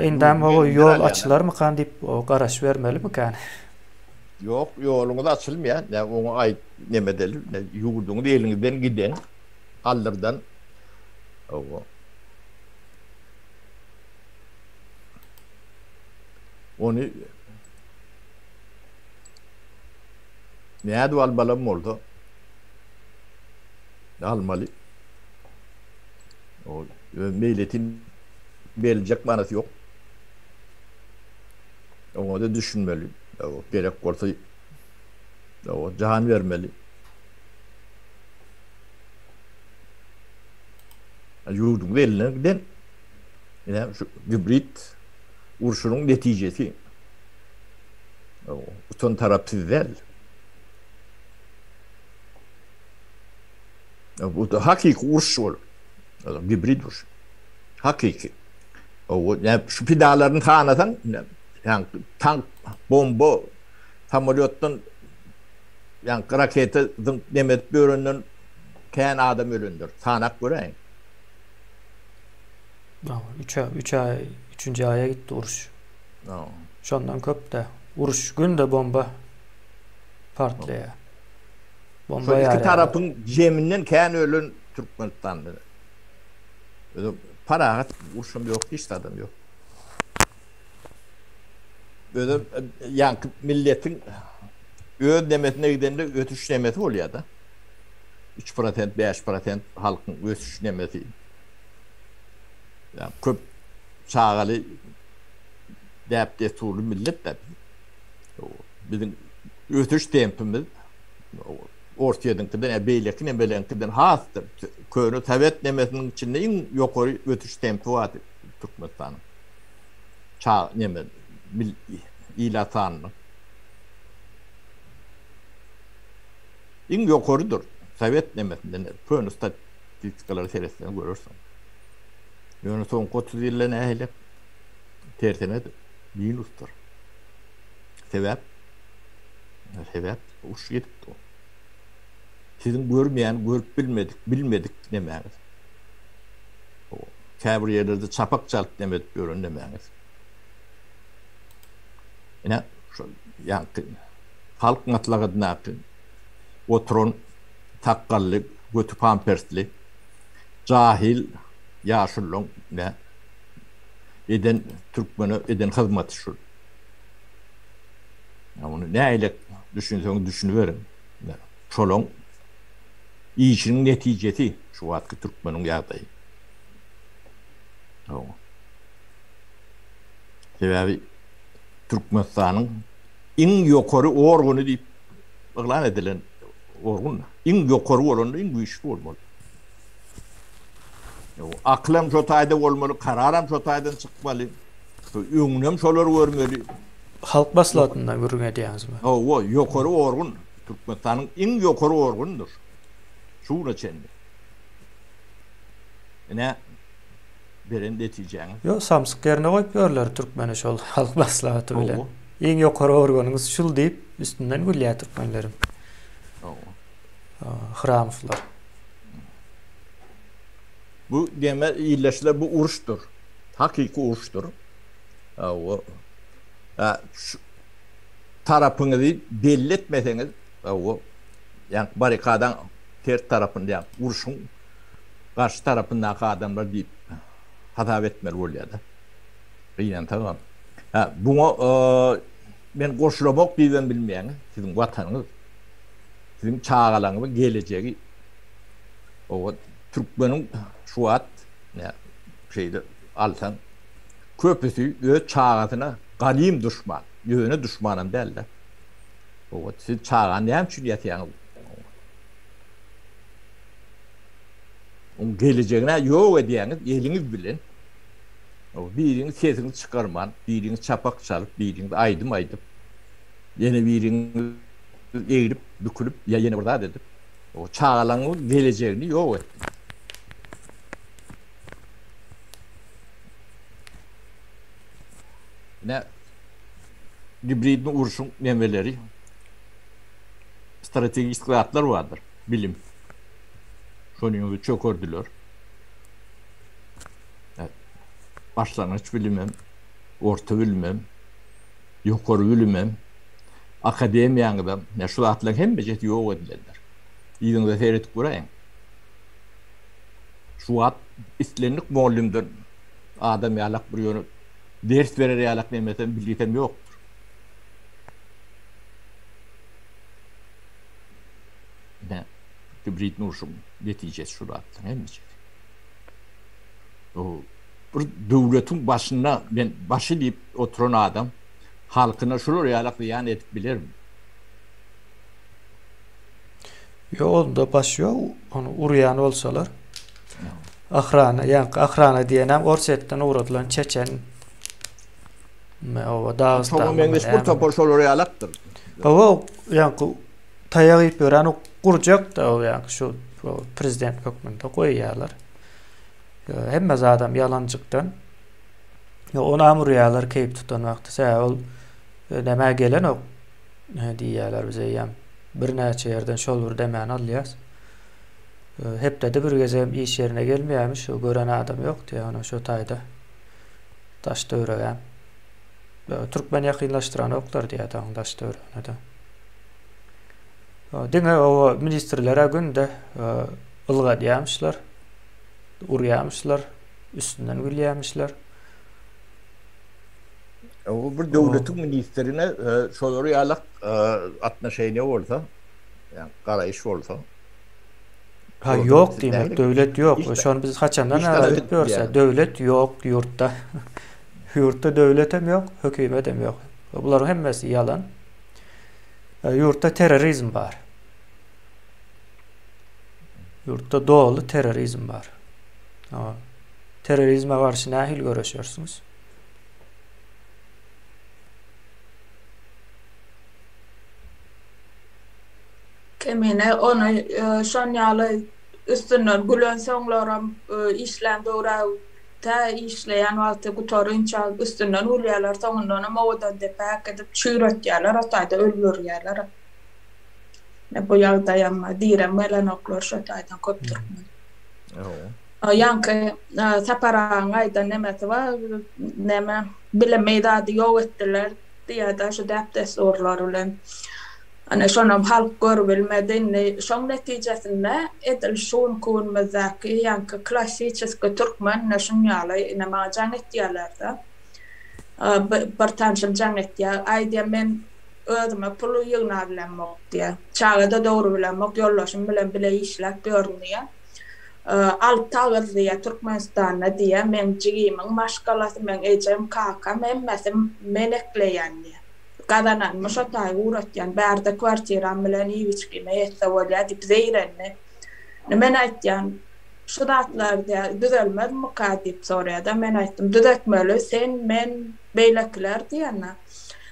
Indem o ýol açylarmykan diýip garaşyp bermelimikän? Ýok, ýoluňyz açylmaýar. Nä oňa aýt neme edeli, ýurduňyz eliňizden giden aldyrdan. Hawa. Ony nädip almalam bolsa almaly. O meýletin beriljek manasy ýok. Oňa-da düşünmeli. Gerek bolsa jan bermeli. Ýurduňyz elinden giden ine şu gibrid urşunyň netijesi. Utan tarap siz däl. Bu hakyky uruş bol. Gibrid uruş. Hakyky. O şu pidalaryny sanasaň, ýa tank, bomba, samolýotdan ýa raketa zyňyp neme edip ýörenden kän adam ölendir. Sanap göräýiň. Üç üç aý, üçünji aýa gitdi uruş. Şondan köp-de. Uruş günde bomba partlaýar. Bomba Şol iki tarapyň jeminden kän ölen Türkmenistanda. Özem parahat urşam ýok, hiç zadam ýok. Özem ýaňky milletiň öz nemesine gidende ösüş nemesi bolýar-da. 3 prosent, 5 prosent halkyň ösüş nemesi. Ýa köp çagaly däp-dessurly millet-dä biz. Biziň ösüş tempimiz Orsýetiňkiden ýa beýleki nemeleňkiden has köne sowet nemesiniň içinde iň ýokary ösüş tempi bardy Türkmenistanyň. Çaga neme ilat sanynyň. Iň ýokarydyr sowet nemesinden köne statistikalara seretseň görersiň. Ýöne soňky 30 ýylda nähili tersine minusdyr. Sebäp sebäp uruş gidipdi. Siziň görmeýän, görüp bilmedik, bilmedik nemäňiz. Käbir ýerlerde çapak çalyp neme edip ýören nemäňiz. Ine, şol ýaňky halk maslahatyndaky oturan sakgally, göti pampersli, jahil ýaşulyň ne eden türkmene eden hyzmaty şul. Ýa muny nähili düşünseňiz düşüniberiň. Şolaň işiniň netijesi şu wagtky türkmeniň ýagdaýy. Sebäbi Türkmenistanyň iň ýokary organy diýip yglan edilen organ. Iň ýokary bolanda iň güýçli bolmaly. Akylam şo taýda bolmaly, kararam şo taýdan çykmaly. Öňünem şolar görmeli. Halk maslahatyndan gürrüň edýäňizmi? Hawa, ýokary organ, Türkmenistanyň iň ýokary organydyr. Şu güne çenli. Ine, beren netijäňiz. Ýok, samsyk ýerine goýup ýörler türkmeni şol halk maslahaty bilen. Iň ýokary organyňyz şul diýip, üstünden gülýär türkmenleriň. Hawa. Hramowlar. Bu geme illeşler bu uruşdyr. Hakyky uruşdyr. Hawa. Şu tarapyňyzy belli etmeseňiz, hawa, ýa barrikadaň ters tarapynda, ýa urşuň garşy tarapyndaky adamlar diýip hasap etmeli bolýar-da. Gynansagam. Hä, buňa men goşulamok diýibem bilmeýäňiz. Siziň watanyňyz, siziň çagalaryňyzyň gelejegi. Hawa, türkmeniň şu wagt şeýle alsaň, köpüsi öz çagasyna ganym duşman, ýöne duşmanam däl-de. Hawa, siz çagany näme üçin ýasýaňyz? Oň gelejegini ýok edýäňiz eliňiz bilen. Biriňiz sesiňizi çykarman, biriňiz çapak çalyp, biriňiz aýdym aýdyp, ýene biriňiz egrip, bükülip ýa ýene bir zat edip, çagalaryňyzyň gelejegini ýok etdiňiz. Ine, gibridni urşuň nemeleri, strategik zatlar bardyr, bilim. Şony çökerdiler. Başlangyç bilimem, orta bilimem, ýokary bilimem, akademiýaňyzam, ýa şu zatlaryň hemmejesi ýok edilendir. Yzyňyza seredip göräýiň. Şu wagt islendik mugallymdan adam ýalak bir ýöne ders berer ýalak nemesem bilgisem ýokdur. Ine, gibrid urşuň netijesi şu zatlaryň hemmejesi. Bu bir döwletiň başynda men başy diýip oturan adam. Halkyna şular ýalak zyýan edip bilermi? Ýok onda baş ýok ony urýan bolsalar. Ahrana ýaňky ahrana diýenem Orsýetden ugradylan çeçen oba Dagystanda. Şoňa meňzeş bir topar şolar ýalakdyr. Hawa ýaňky taýak iýip ýören gurjak da o ýaňky şu prezident hökmünde goýýarlar. Hemme zadam ýalanjykdan. Onam urýarlar keýp tutan wagty. Sebäbi ol nämä gelenok diýýärler bize eýýäm. Birnäçe ýerden şol bir demäni alýas. Hepdede bir gezegem iş ýerine gelmeýärmiş, şo gören adam ýok diýýär, ony şo taýda daş töweregem. Türkmen ýakynlaşdyranoklar diýýär dagyň daş töweregine-de. Diňe o ministrlere günde ylgadýarmyşlar, urýarmyşlar, üstünden gülýärmişler. O bir döwletiň ministrine şolar ýalak atnoşeniýe bolsa, ýa garaýyş bolsa. Ha ýok diýmek, döwlet ýok. Şony biz haçandan bäri aýdyp ýörse, döwlet ýok ýurtda. Ýurtda döwletem ýok, hökümetem ýok. Bularyň hemmesi ýalan. Ýurtda terrorizm bar. Ýurtda doly terrorizm bar. Terrorizme garşy nähili göreşersiňiz? Kemine ony şon ýaly üstünden gülensoňlaram işlän döwre tä işleýän wagty gutarynça üstünden gülýärler, soňundanam Owadandepä äkidip çüýretýärler, o taýda öldürýärler. Bu ýagdaýam direm gelenoklar şo taýdan köp türkmen. Ýaňky Sapar agaň aýdan nemesi bar, neme, bilimi zady ýok etdiler diýýär-de şu däp-dessurlar bilen. Ana şonam halk görübilmedi. Indi şoň netijesinde edil şu günki günümizdäki ýaňky klassiçeskiý türkmen ine şuň ýaly ine maňa jaň etýärler-de. Bir tanşym jaň etýär. Aý diýýär men özüme pul ýygnabilemok diýýär. Çaga-da dogrubilemok, ýoldaşym bilen bile işläp ýörün diýýär. Alty agyz diýýär Türkmenistanda diýýär, meň jigimiň maşgalasy, meň ejem, kakam hemmesi men ekleýän diýýär. Gazananymy şo taýy ugratýan, bärde kwartiram bilen iýip-içgime ýetse bolýar diýip zeýrendi. Indi men aýtýan, şu zatlar diýýär, düzelmezmika diýip soraýar-da, men aýtdym, düzetmeli sen, men, beýlekiler diýende.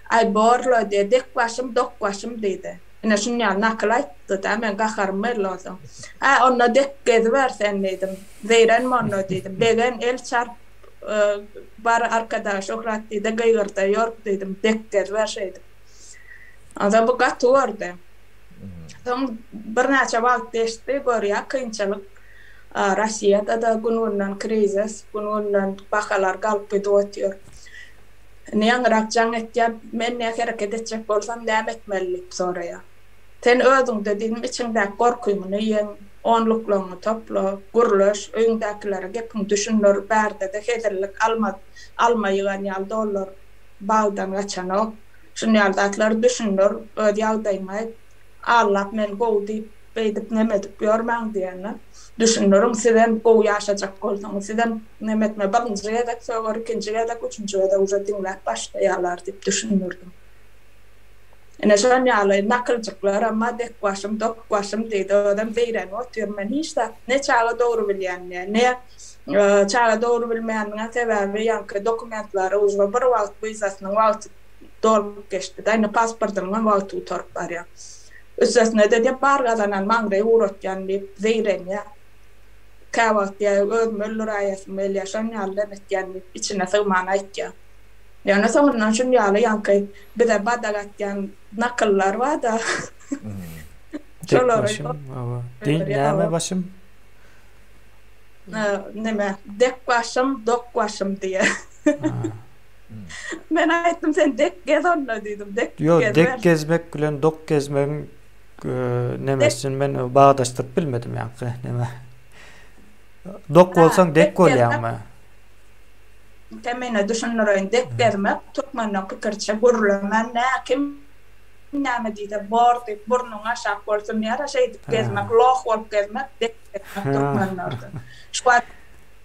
Aý borla diýýär, dek başym, dok başym diýdi. Ine şuny ýaly nakyl aýtdy-da, meň gaharym geldi onsoň. Hä, onda dek geziber sen diýdim. Zeýrenme onda diýdim. Begen, el çarp, bar Arkadag Şöhrat diý-de gygyrda ýör diýdim. Dek geziber şeýdip. Onsoň bu gaty gördi. Soň birnäçe wagt geçdi, görýär kynçylyk. Rossiýada-da gün-günden krizis, gün-günden bahalar galyp gidip otyr. Indi ýaňyrak jaň etýär, men nä hereket etjek bolsam näme etmeli diýip soraýar. Sen özüňde diýdim içiňdäki gorkyňy ýeň, onluklaryňy topla, gürleş, öýüňdäkilere gepiňi düşündir, bärde-de hezillik alma, alma ýygan ýaly dollar bagdan gaçanok. Şuny ýaly zatlary düşündir, öz ýagdaýyňy aýt. Allap meni gowy diýip beýdip neme edip ýörmäň diýende, düşündiriň sizem gowy ýaşajak bolsaňyz sizem neme etme birinji gezek söger ikinji gezek üçünji gezek uje diňläp başlaýarlar diýip düşündirdim. Ine şon ýaly nakyljyklaram bar dek başym dok başym diýdi özem zeýrenip otyr men hiç zat ne çaga dogry bilýän ne ne çaga dogry bilmeýäniniň sebäbi ýaňky dokumentlary uje bir wagt wizasynyň wagty dolup geçdi-de, indi pasportynyňam wagty gutaryp barýar. Üstesine-de diýip, bar gazanan maňraýy guratýan diýip, zeýrenýär. Käwagt diýýär, özümi öldüräýesim gelýär, şon ýaly dem etýän diýip, içine sygman aýtýar. Ýöne soňundan şun ýaly ýaňky bize badak atýan nakyllar bar-da. Dek başym, hawa. Diý, näme başym? Neme, dek başym, dok başym diýýär. Men aýtdym sen dek gez onda diýdim. Dek Ýok, dek gezmek bilen dok gezmegiň nemesini men bagdaşdyryp bilmedim ýaňky neme. Dok bolsaň dek bolýaňmy? Kemine düşündireýin. Dek gezmek türkmeniň pikiriçe gürlemän nä kim näme diýse bor diýip burnuň aşak bolsun ýa-da şeýdip gezmek, loh bolup gezmek dek gezmek türkmenlerde. Şu wagt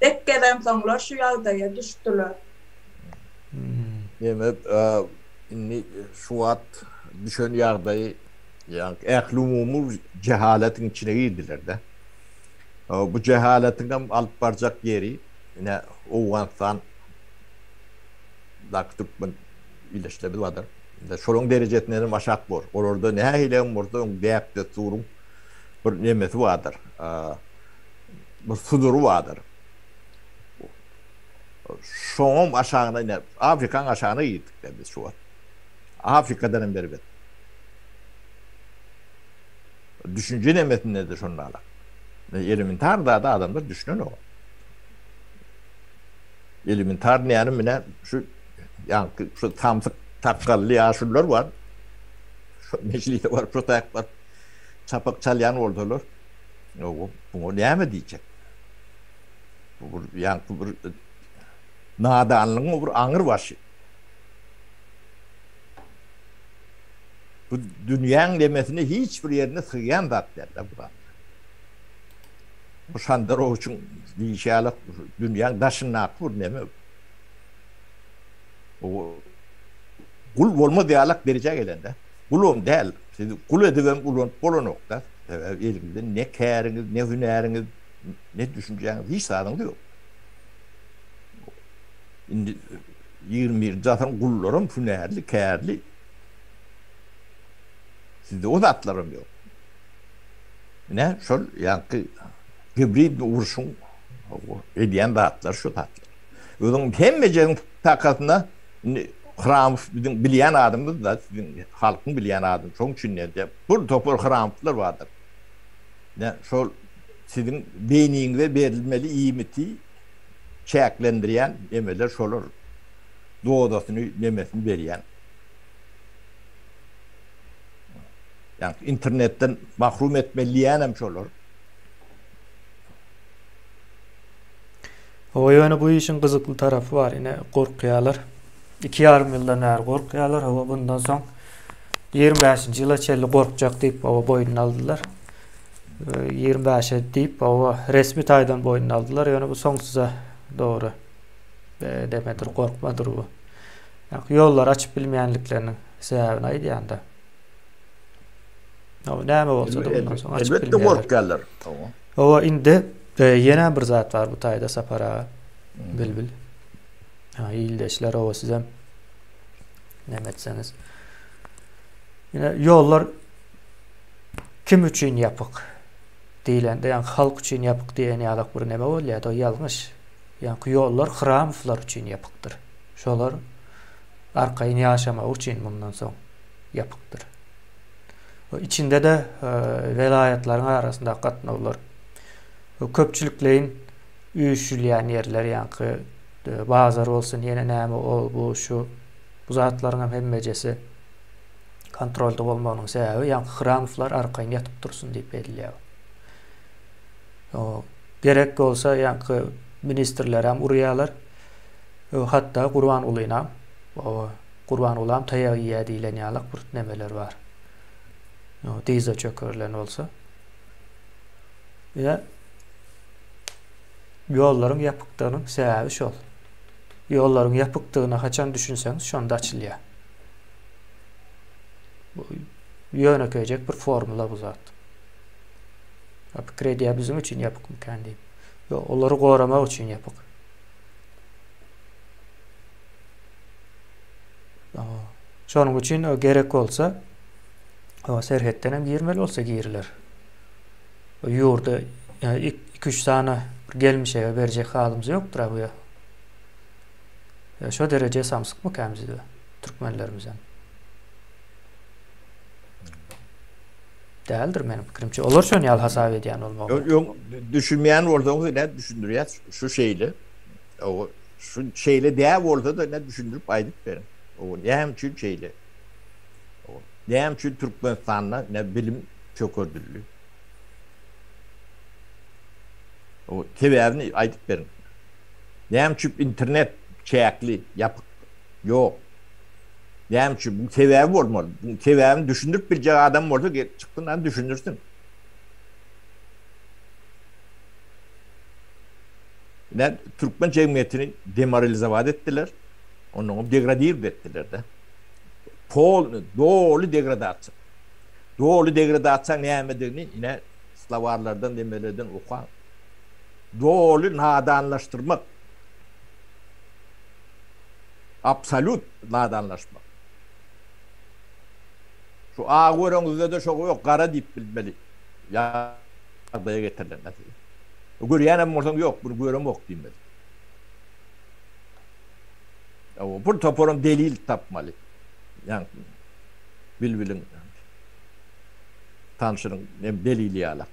dek gezensoňlar şu ýagdaýa düşdüler. Diýmek, indi şu wagt düşen ýagdaýy ýa ählumumy jehaletiň içine girdiler-de. Bu jehaletiň hem alyp barjak ýeri ine Owganystan daky türkmen ildeşlerimiz bardyr. Indi şolaryň derejesinden hem aşak bor. Olarda nähili hem bolsa öň däp-dessuryň bir nemesi bardyr. Bir sudury bardyr. Şoňam aşagyna ine Afrikaň aşagyna girdik-de biz şu wagt. Afrikadan hem erbet. Düşünje nemesinde-de şonda. Elementar zada adamlar düşünenok. Elementar näme mine şu ýaňky şu samsyk sakgally ýaşulular bar. Şu mejlise baryp şu taýak baryp çapak çalýan bolsalar, buňa näme diýjek? Bu bir ýaňky bir nadanlygyň bir aňyr başy. Bu dünýäň demesine hiç bir ýerine sygýan zat däl-de bu zat. Bu Şandarowiçiň diýşi ýaly dünýäň daşyndaky bir neme. Bu gul bolmaz ýalak derejä gelende. Gulam däl. Sizi gul edibem ulanyp bolanok-da. Sebäbi eliňizde ne käriňiz, ne hünäriňiz, ne düşünjäňiz, hiç zadyňyz ýok. Indi 21-nji asyryň gullaram hünärli, kärli. Sizde o zatlaram ýok. Ine, şol ýaňky gibridni urşuň edýän zatlary şu zatlar. Özüň hemmejegiň sakasynda indi Hramow biziň bilýän adamymyz da, siziň halkyň bilýän adamy. Şonuň üçin diýýän, bir topar Hramowlar bardyr. Ine, şol siziň beýniňize berilmeli iýmiti çäklendirýän nemeler şolar. Dozasyny, nemesini berýän. Ýagny internetden mahrum etmeli diýýänem şolar. Hawa ýöne bu işiň gyzykly tarapy bar ine gorkýalar. Iki ýarym ýyldan bäri gorkýalar hawa bundan soň 25-nji ýyla çenli gorkjak diýip hawa boýnuna aldylar. 25-e diýip hawa resmi taýdan boýnuna aldylar ýöne bu soňsuza dogry demedir gorkmadyr bu. Ýollary açyp bilmeýänlikleriniň sebäbini aýdýanda. Hawa näme bolsa-da bundan soň açyp Elbetde bilmeýärler. gorkýarlar. Hawa. Hawa indi e, ýene bir zat bar bu taýda Sapar aga. Bilbil. Ha, ildeşler hawa sizem näme etseňiz. Ýene ýollar kim üçin ýapyk diýlende, ýagny halk üçin ýapyk diýen ýalak bir neme bolýar, o ýalňyş. Ýagny ýollar Hramowlar üçin ýapykdyr. Şolar arkaýyn ýaşamagy üçin mundan soň ýapykdyr. Içinde-de welaýatlaryň arasyndaky gatnawlar, köpçülikleýin üýşülýän ýerler, ýaňky bazar bolsun, ýene näme ol, bu, şu, bu zatlaryň hem hemmejesi kontrolda bolmagynyň sebäbi, ýaňky Hramowlar arkaýyn ýatyp dursun diýip edilýär. Gerek bolsa, ýaňky ministrlerem urýarlar. Hatda Gurbangulynam, Gurbangulam taýak iýýär diýlen ýalak bir nemeler bar. Dyza çökerilen bolsa. Ýa ýollaryň ýapykdygynyň sebäbi şol. Ýollaryň ýapykdygyna haçan düşünseňiz, şonda açylýar. Bu ýönekeýjek bir formula bu zat. Ya pikir edýär biziň üçin ýapykmykan diýip. Ýok, olary goramak üçin ýapyk. Şonuň üçin gerek bolsa serhetden hem girmeli bolsa giriler. Ýurda 2-3 sany bir gelmişege berjek halymyz ýokdur bu ýa. Şo dereje samsykmy kämizde türkmenlerimizem. Däldir meniň pikirimçe. Olar şony ýaly hasap edýän bolmaly. Öň düşünmeýän bolsaňyz ine düşündirýäs şu şeýle. Şu şeýle däl bolsa-da ine düşündirip aýdyp beriň. O näme üçin şeýle? Näme üçin Türkmenistanda ine bilim çökerdildi? O sebäbini aýdyp beriň. Näme üçin internet çäkli, ýapyk, ýok? Näme üçin? Bu sebäbi bolmaly. Bu sebäbini düşündirip biljek adam bolsa gelip çyksyn, hany düşündirsin. Ine, türkmen jemgyýetini demoralizowat etdiler, onnoňam degradird etdiler-de. Polny, doly degradasiýa. Doly degradasiýaň nämedigini ine slowarlardan nemelerden okaň. Doly nadanlaşdyrmak. Absolýut nadanlaşmak. Şu agy göreňizde-de şo ýok gara diýip bilmeli ýagdaýa getirilen mesele. Görýänem bolsaň ýok muny göremok diýmeli. Bir toparam delil tapmaly. Ýaňky bilbiliň tanşynyň hem delili ýaly.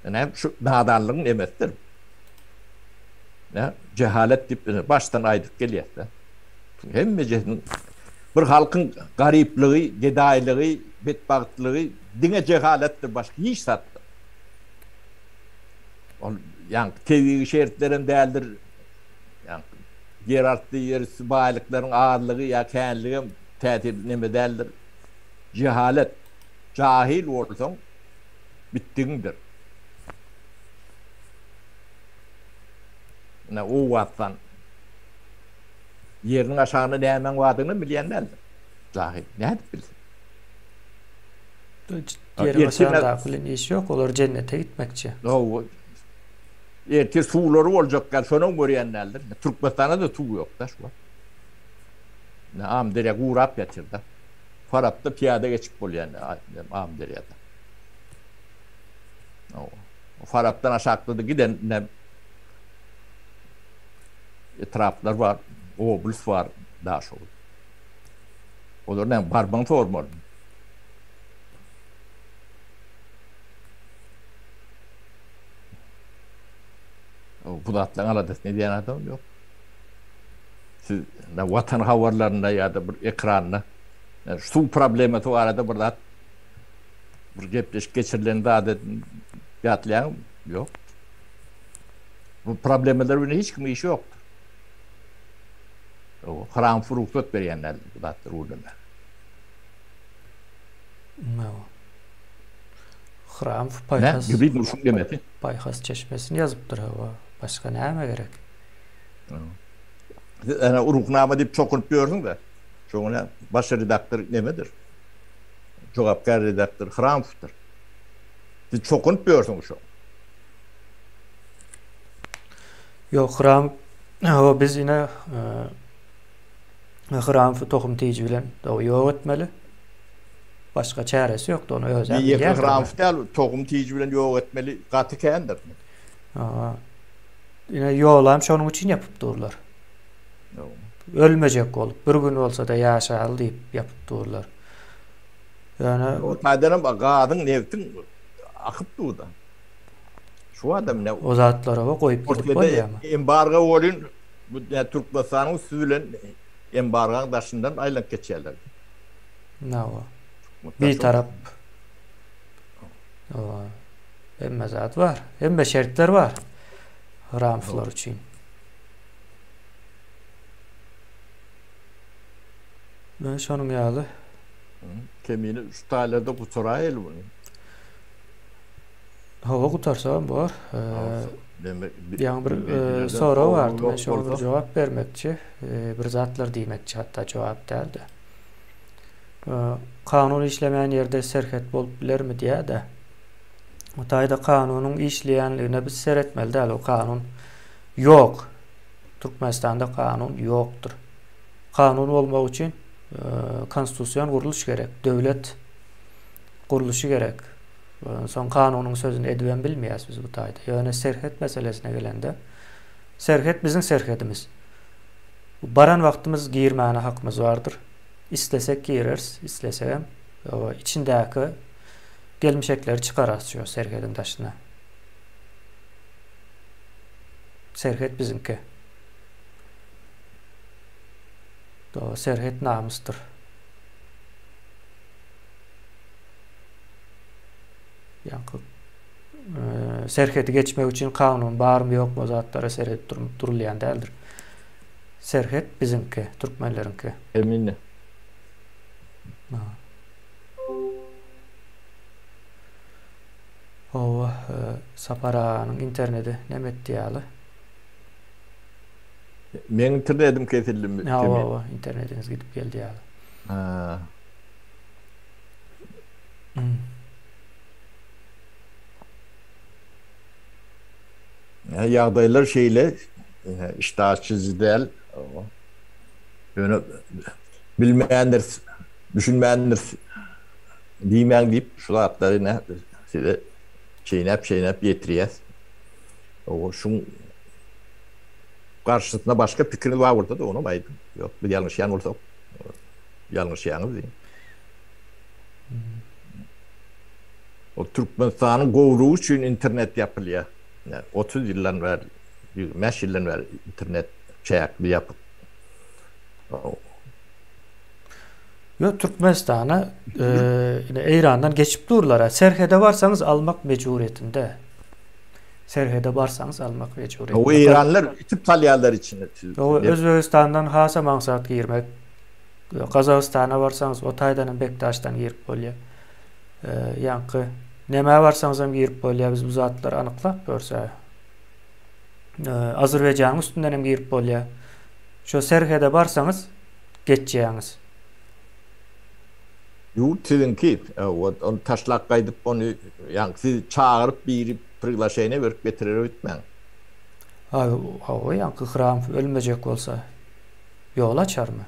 Ine şu nadanlygyň nemesidir. Ne jehalet diýip başdan aýdyp gelýär-de. Hemmejesiniň bir halkyň garyplygy, gedaýlygy, betbagtlygy diňe jehaletdir, başga hiç zat. Ol ýaňky tebigy şertlerem däldir. Ýaňky ýerasty, ýerüsti baýlyklaryň azlygy ýa känligem täsir neme däldir. Jehalet, jahil bolsaň bitdigiňdir. Ine Owganystan ýeriniň aşagynda nämäň bardygyny bilýän däldir. Jahil nädip bilsin? Ýeriň aşagyndaky bilen işi ýok, olar jennete gitmekçi. Hawa. Ertir suwlary boljak ýaly, şonam görýän däldir. Türkmenistanda-da suw ýok-da şu wagt. Ine Amyderýa gurap ýatyr-da. Farapda pyýada geçip bolýan Amyderýada. Hawa. Farapdan aşakda-da giden ine etraplar bar, oblast bar, Daşoguz. Olar näme barmagyny sormaly. Bu zatlaryň aladasyny edýän adam ýok. Siz watan habarlarynda ýa-da bir ekranda suw problemasy barada bir zat bir gepleşik geçirilen zady ýatlaýaňmy? Ýok. Bu problemalar bilen hiç kimiň işi ýokdur. Hram rugsat berýän däldir bu zatlary gürlemäge. Hramow paýhas paýhas çeşmesini ýazypdyr hawa. Başga näme gerek? Siz ene Ruhnama diýip çokunyp ýörsüň-de. Şoňa baş redaktor nemedir? Jogapkär redaktor Hramowdyr. Siz çokunyp ýörsüň şo. Ýok, Hram hawa biz ine Hramowy tohum tiji bilen ýok etmeli. Başga çäresi ýokdy, ony özem bilýärdir. Ýeke Hramow däl, tohum tiji bilen ýok etmeli gaty kändir. Hawa. Ine ýolam şonuň üçin ýapyp durlar. Ölmejek bolup, bir gün bolsa-da ýaşaly diýip ýapyp durlar. Ýöne o taýdanam gazyň, nebtiň akyp dur-da. Şu adam ne? O zatlara goýup gidip bolýarmy? Embargo welin bu Türkmenistanyň üsti bilen embargaň daşyndan aýlanyp geçýärler. Hawa. Bitarap. Hawa. Hemme zat bar. Hemme şertler bar. Hramslar üçin. Men şonuň ýaly. Kemini şu taýlarda gutaraýaly muny. Hawa gutarsagam bor. Ýaňy bir sorag bardy. Men şoňa bir jogap bermekçi. Bir zatlar diýmekçi hatda jogap däl-de. Kanun işlemeýän ýerde serhet bolup bilermi diýýär-de. O taýda kanunyň işleýänligine biz seretmeli däl. O kanun ýok. Türkmenistanda kanun ýokdur. Kanun bolmagy üçin konstitusion gurluş gerek. Döwlet gurluşy gerek. Soň kanunyň sözüni edibem bilmeýäs biz bu taýda. Ýöne serhet meselesine gelende, serhet biziň serhedimiz. Baran wagtymyz girmäne hakymyz bardyr. Islesek gireris, islesegem içindäki gelmişekleri çykararys şu serhediň daşyna. Serhet biziňki. Serhet namysdyr. Ýaňky serhedi geçmek üçin kanun barmy ýokmy o zatlara seredip durulýan däldir. Serhet biziňki, türkmenleriňki. Emine. Hawa, Sapar aganyň interneti neme etdi ýaly. Meň internetim kesildimi? Hawa, hawa, internetiňiz gidip geldi ýaly. Ha. Ýagdaýlar şeýle, işdä açyjy däl. Ýöne bilmändiris, düşünmändiris diýmäň diýip şu zatlary ine size çeýnäp-çeýnäp ýetirýäs. Şuň garşysyna başga pikiriňiz bar bolsa-da onam aýdyň. Ýok, biz ýalňyşýan bolsak, ýalňyşýaňyz diýiň. Ol Türkmenistanyň gowrugy üçin internet ýapylýar. 30 ýyldan bäri, 25 ýyldan bäri internet çäkli ýapyk. Ýok, Türkmenistana ine Eýrandan geçip durlar. Serhede barsaňyz almak mejburyýetinde. Serhede barsaňyz almak mejburyýetinde. O Eýranlar itip salýarlar içine. Özbegistandan hasam aňsat girmek. Gazagystana barsaňyz o taýdan hem Bekdaşdan girip bolýar. Ýaňky nämä barsaňyz hem girip bolýar. Biz bu zatlary anyklap görse. Azerbaýjanyň üstünden hem girip bolýar. Şo serhede barsaňyz geçýäňiz. Ýurt siziňki. Ony taşlap gaýdyp ony ýaňky sizi çagyryp biri priglaşeniýe berip getirer öýtmäň. Hawa ýaňky Hramow ölmejek bolsa ýol açarmy?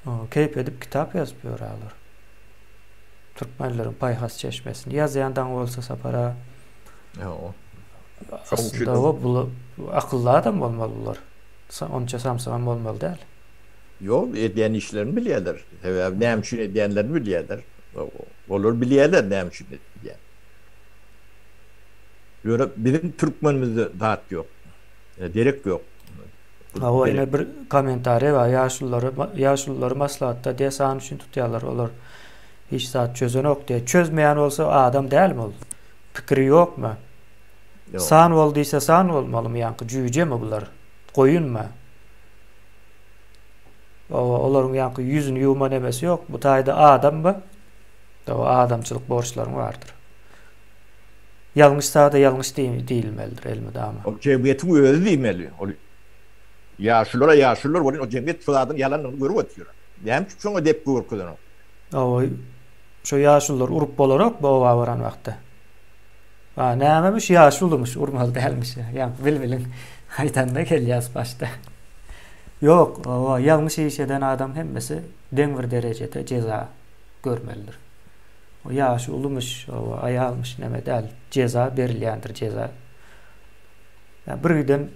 Keýp edip kitap ýazyp ýör alar. Türkmenleriň paýhas çeşmesini ýazýan daň bolsa Sapar aga. Ýok. Aslynda o bu akylly adam bolmaly bular. Onça samsygam bolmaly däl. Ýok, edýän işlerini bilýärler. Sebäbi näme üçin edýänlerini bilýärler. Olar bilýärler näme üçin edýän. Ýöne biziň türkmenimizde zat ýok. Derek ýok. Hawa ine bir kommentariý bar ýaşululary ýaşululary maslahatda diýe san üçin tutýarlar olar hiç zat çözenok diýe çözmeýän bolsa adam dälmi ol pikiri ýokmy san bol diýse san bolmalymy ýaňky jüýjemi bular goýunmy Hawa olaryň ýaňky ýüzüni ýuwma nemesi ýok bu taýda adam ba hawa adamçylyk borçlaryň bardyr Ýalňyş zada ýalňyş diýilmelidir elmydama. Ol jemgyýetiň özi diýmeli. Ol ýaşulara ýaşulylar welin o jemgyýet şu zadyň ýalandygyny görüp otyr. Näme üçin şoňa depgi görkezenok? Hawa, şo ýaşululary urup bolarok bu oba baran wagtda. A nämemiş ýaşulymyş urmaly dälmiş. Ýaňky bilbiliň aýdanyna gelýäs başda. Ýok, hawa, ýalňyş iş eden adam hemmesi deň bir derejede jeza görmelidir. O ýaşy ulumyş, o aýalmyş neme däl, jeza berilýändir jeza. Ýa bir giden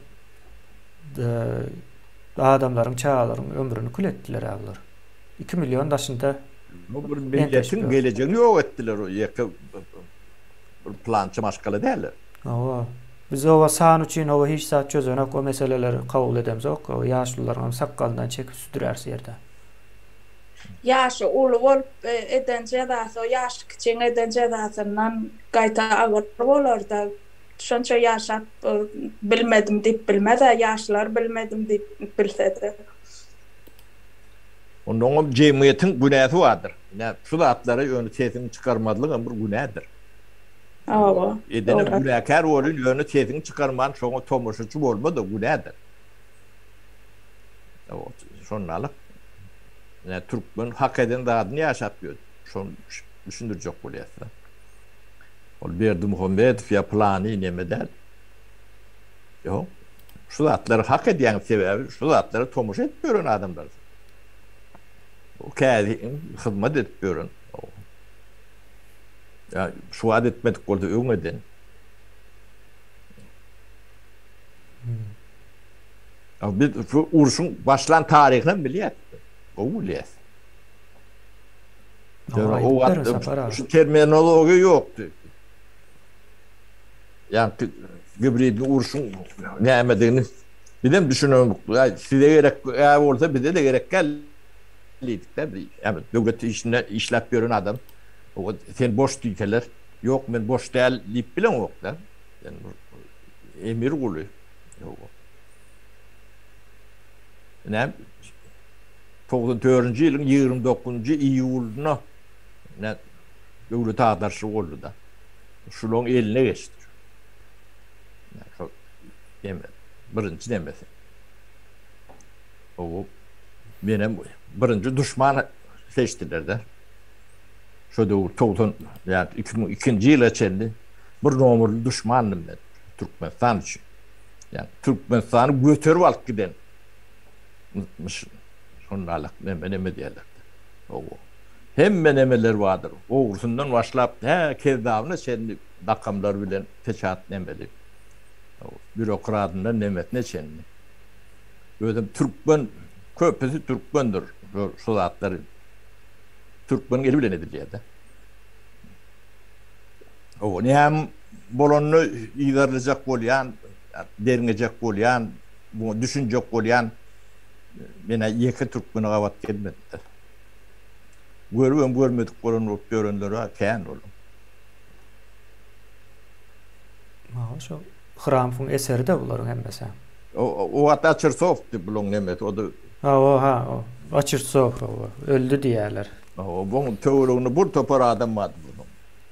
adamlaryň, çagalaryň ömrüni kül etdiler bular. 2 million daşynda Bu bir milletiň gelejegini ýok etdiler o ýeke bir plança maşgala däl. Hawa. Biz oba san üçin oba hiç zat çözenok o meseleleri kabul edemzok. O ýaşulularyň hem sakgalyndan çekip südüräris ýerde. Ýaşy uly bolup eden jezasy o ýaşy kiçiň eden jezasyndan gaýta agyr bolarda. Şonça ýaşap bilmedim diýip bilmez-ä, ýaşlar bilmedim diýip bilsede. Onnoňam jemgyýetiň günäsi bardyr. Ine, şu zatlary ýöne sesiňi çykarmazlygam bir günädir. Hawa, Edenem günäkär bolun, ýöne sesiňi çykarman şoňa tomaşaçy bolma-da günädir. Şondalyk ine türkmen hak eden zadyny ýaşap ýör. Şony düşündirjek bolýas-da. Ol Berdimuhamedow ýa pylany neme däl. Ýok. Şu zatlary hak edýäňiz sebäbi şu zatlara tomaşa edip ýören adamlarsyňyz. O kädi hyzmat edip ýören. Ýa şu wagt etmedik bolsa öň eden. Biz şu urşuň başlan taryhyny hem bilýäris. Gowy bilýäris. Ýöne o wagt şu terminologiýa ýokdy. Ýa-ni gibridli urşuň nämedigini bizem düşünemok. Size gerek bolsa bize-de gerek däl diýdik-de. Ýa döwlet işinde işläp ýören adam sen boş diýseler, ýok men boş däl diýip bileňok-da. Sen emir guly. Ine, 94-nji ýylyň 29-njy iýulynda ine döwlet agdaryşygy boldy-da. Şularyň eline geçdi. Neme, birinji nemesi. O menem birinji duşman seçdiler-de. Şo döwür 90, ýa 2002-nji ýyla çenli bir nomerli duşmandym men Türkmenistan üçin. Ýa Türkmenistany göterip alyp giden şondalyk neme neme diýerler. Owo. Hemme nemeler bardyr. Ogrusyndan başlap, hä kezzabyna çenli lakamlar bilen peçat nemeli. Bürokradyndan nemesine çenli. Özem türkmen, köpüsi türkmendir. Şu zatlary türkmeniň eli bilen edilýär-de. Owo, näme bolanyny yzarlajak bolýan, derňejek bolýan, muňa düşünjek bolýan men-ä ýeke türkmene gabat gelmedim-de. Görübem görmedik bolan bolup ýörenler-ä kän onuň. Maňa şo Hramowyň eseri-de bularyň hemmesi. O wagt Açersowdy bulaň nemesi, o-da. Hawa, ha, o Açersow, hawa, öldi diýýärler. Hawa, buň töwereginde bir topar adam bardy bunuň.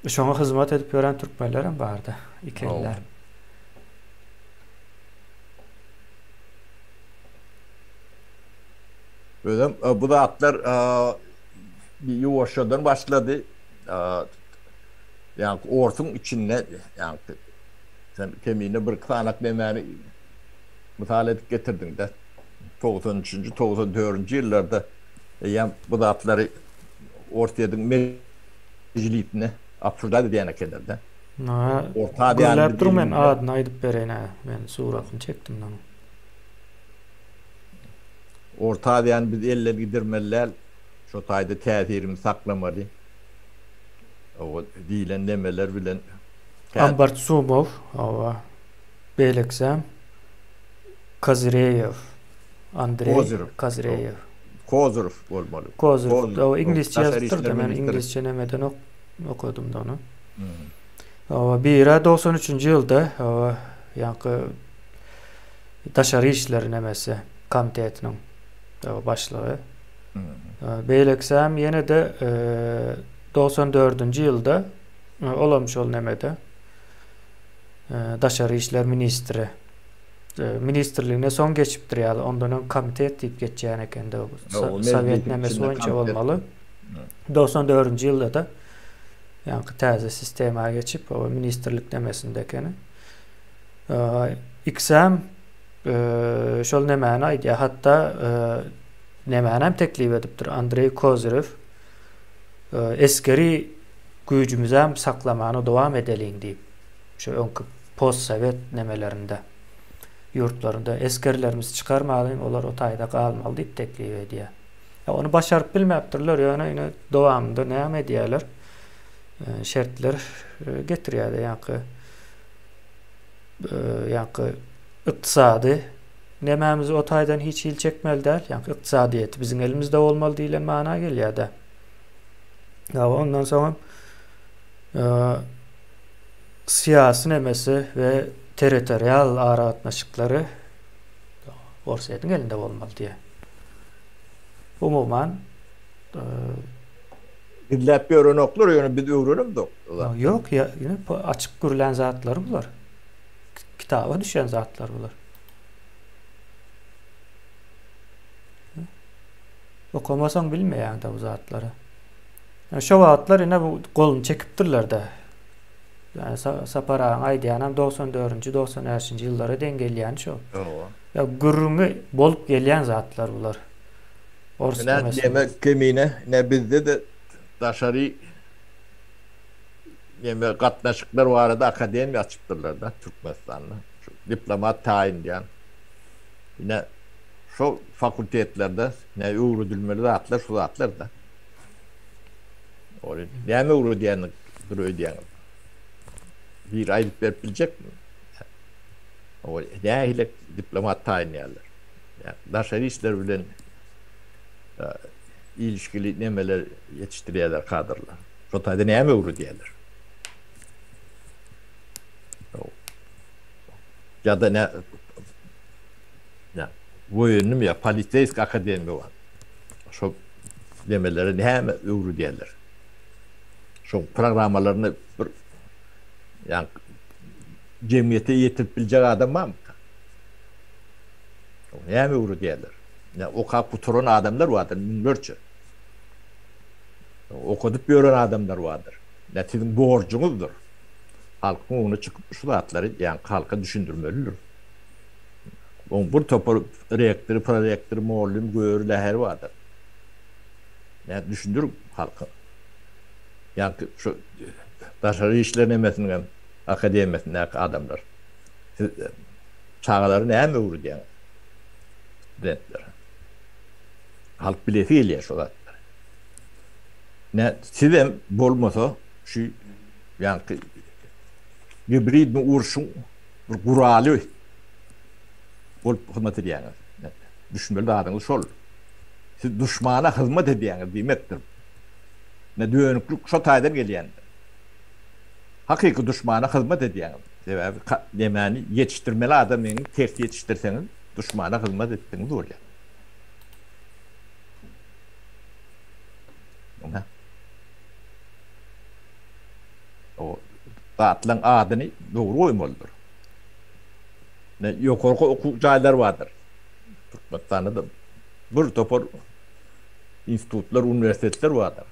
Şoňa hyzmat edip ýören türkmenlerem bardy, iki elläp. Özem bu zatlar ýuwaşjadan başlady. Ýaňky orsuň içinde ýaňky sen kemine bir sanak nemäni mysal edip getirdiň-de. 93-nji, 94-nji ýyllarda eýýäm bu zatlary Orsýetiň mejlisinde obsуждать edýän ekenler-de. Orta Aziýany dur men adyny aýdyp bereýin hä. Men suratyny çekdim onuň. Orta Aziýany biz elden gidirmeli däl. Şo taýda täsirimizi saklamaly. Oba diýlen nemeler bilen. Ambartsumow, hawa. Beýlekisem Kozyreýew. Andreý Kozyreýew. Kozyrew bolmaly. Kozyrew. Hawa, iňlisçe ýazypdyr-da, men iňlisçe nemeden okadym-da ony. Hawa, biri 93-nji ýylda, hawa, ýaňky daşary işler nemesi komitetiniň başlygy. Beýlekisem ýene-de 94-nji ýylda olam şol nemede daşary işler ministri ministrligine soň geçipdir ýaly ondan öň komitet diýip geçýän ekende sowet nemesi boýunça bolmaly. 94-nji ýylda-da ýaňky täze sistema geçip o ministrlik nemesinde ekeni. Ikisem şol nemäni aýdýar. Hatda nemänem teklip edipdir Andreý Kozyrew. Esgeri güýjümizem saklamany dowam edeliň diýip. Şu öňki postsowet nemelerinde ýurtlarynda esgerlerimizi çykarmalyň, olar o taýda galmaly diýip teklip edýär. Ony başaryp bilmäpdirler, ýöne ine dowamynda näme edýärler? Şertler getirýär ýaňky ýaňky ykdysady nemämizi o taýdan hiç hili çekmeli däl. Ýaňky ykdysadyýeti biziň elimizde bolmaly diýlen mana gelýär-de. Ýa ondan soňam syýasy nemesi we territorial aragatnaşyklary Orsýetiň elinde bolmaly diýýär. Umuman Gizläp ýörenoklar, ýöne biz öwrenemzok. Ýok, ýa ýöne açyk gürlän zatlar bular. Kitaba düşen zatlar bular. Okamasaň bilmeýäň-de bu zatlary. Ýa şo wagtlar ine bu goluny çekipdirler-de. Ýa Sapar agaň aýdýanam 94-nji, 95-nji ýyllara deň gelýän şo. Ýa gürrüňi bolup gelýän zatlar bular. Ors Ine neme kemine ine bizde-de daşary neme gatnaşyklar barada akademiýa açypdyrlar-da Türkmenistanda. Şu diplomat taýynlaýan. Ine şo fakultetlerde ne öwredilmeli zatlar şu zatlar-da. Ony näme öwredýändir öýdýäňiz? Biri aýdyp berip biljekmi? O nähili diplomat taýynlaýarlar? Daşary işler bilen ilişkili nemeler ýetişdirýärler kadrlar. Şo taýda näme öwredýärler? Ýa-da ne ýa woýennymy ýa poliseýski akademiýa bar. Şo nemelere näme öwredýärler? Şo programmalaryny bir ýa jemgyýete ýetirip biljek adam barmy? Näme öwredýärler? Ine, okap gutaran adamlar bardyr müňlerçe. Okadyp ýören adamlar bardyr. Ine, siziň borjuňyzdyr. Halkyň öňüne çykyp şu zatlary, ýagny halka düşündirmelidir. Oň bir topar rektory, prorektory, mollym, göri, läheri bardyr. Ine, düşündiriň halka. Ýagny şu daşary işler nemesiniň hem akademiýasyndaky adamlar. Siz çagalara näme öwredýäňiz? Studentlere. Halk bilesi gelýär şo zatlary. Nä sizem bolmasa şu ýaňky gibridni urşuň bir guraly bolup hyzmat edýäňiz. Düşünmeli zadyňyz şol. Siz duşmana hyzmat edýäňiz diýmekdir. Ne dönüklik şo taýdan gelýändir. Hakyky duşmana hyzmat edýäňiz. Sebäbi nemäni ýetişdirmeli adamyňy ters ýetişdirseňiz duşmana hyzmat etdigiňiz bolýar. Ynha. O zatlaryň adyny dogry goýmalydyr. Ne ýokarky okuw jaýlary bardyr. Türkmenistanda-da bir topar institutlar, uniwersitetler bardyr.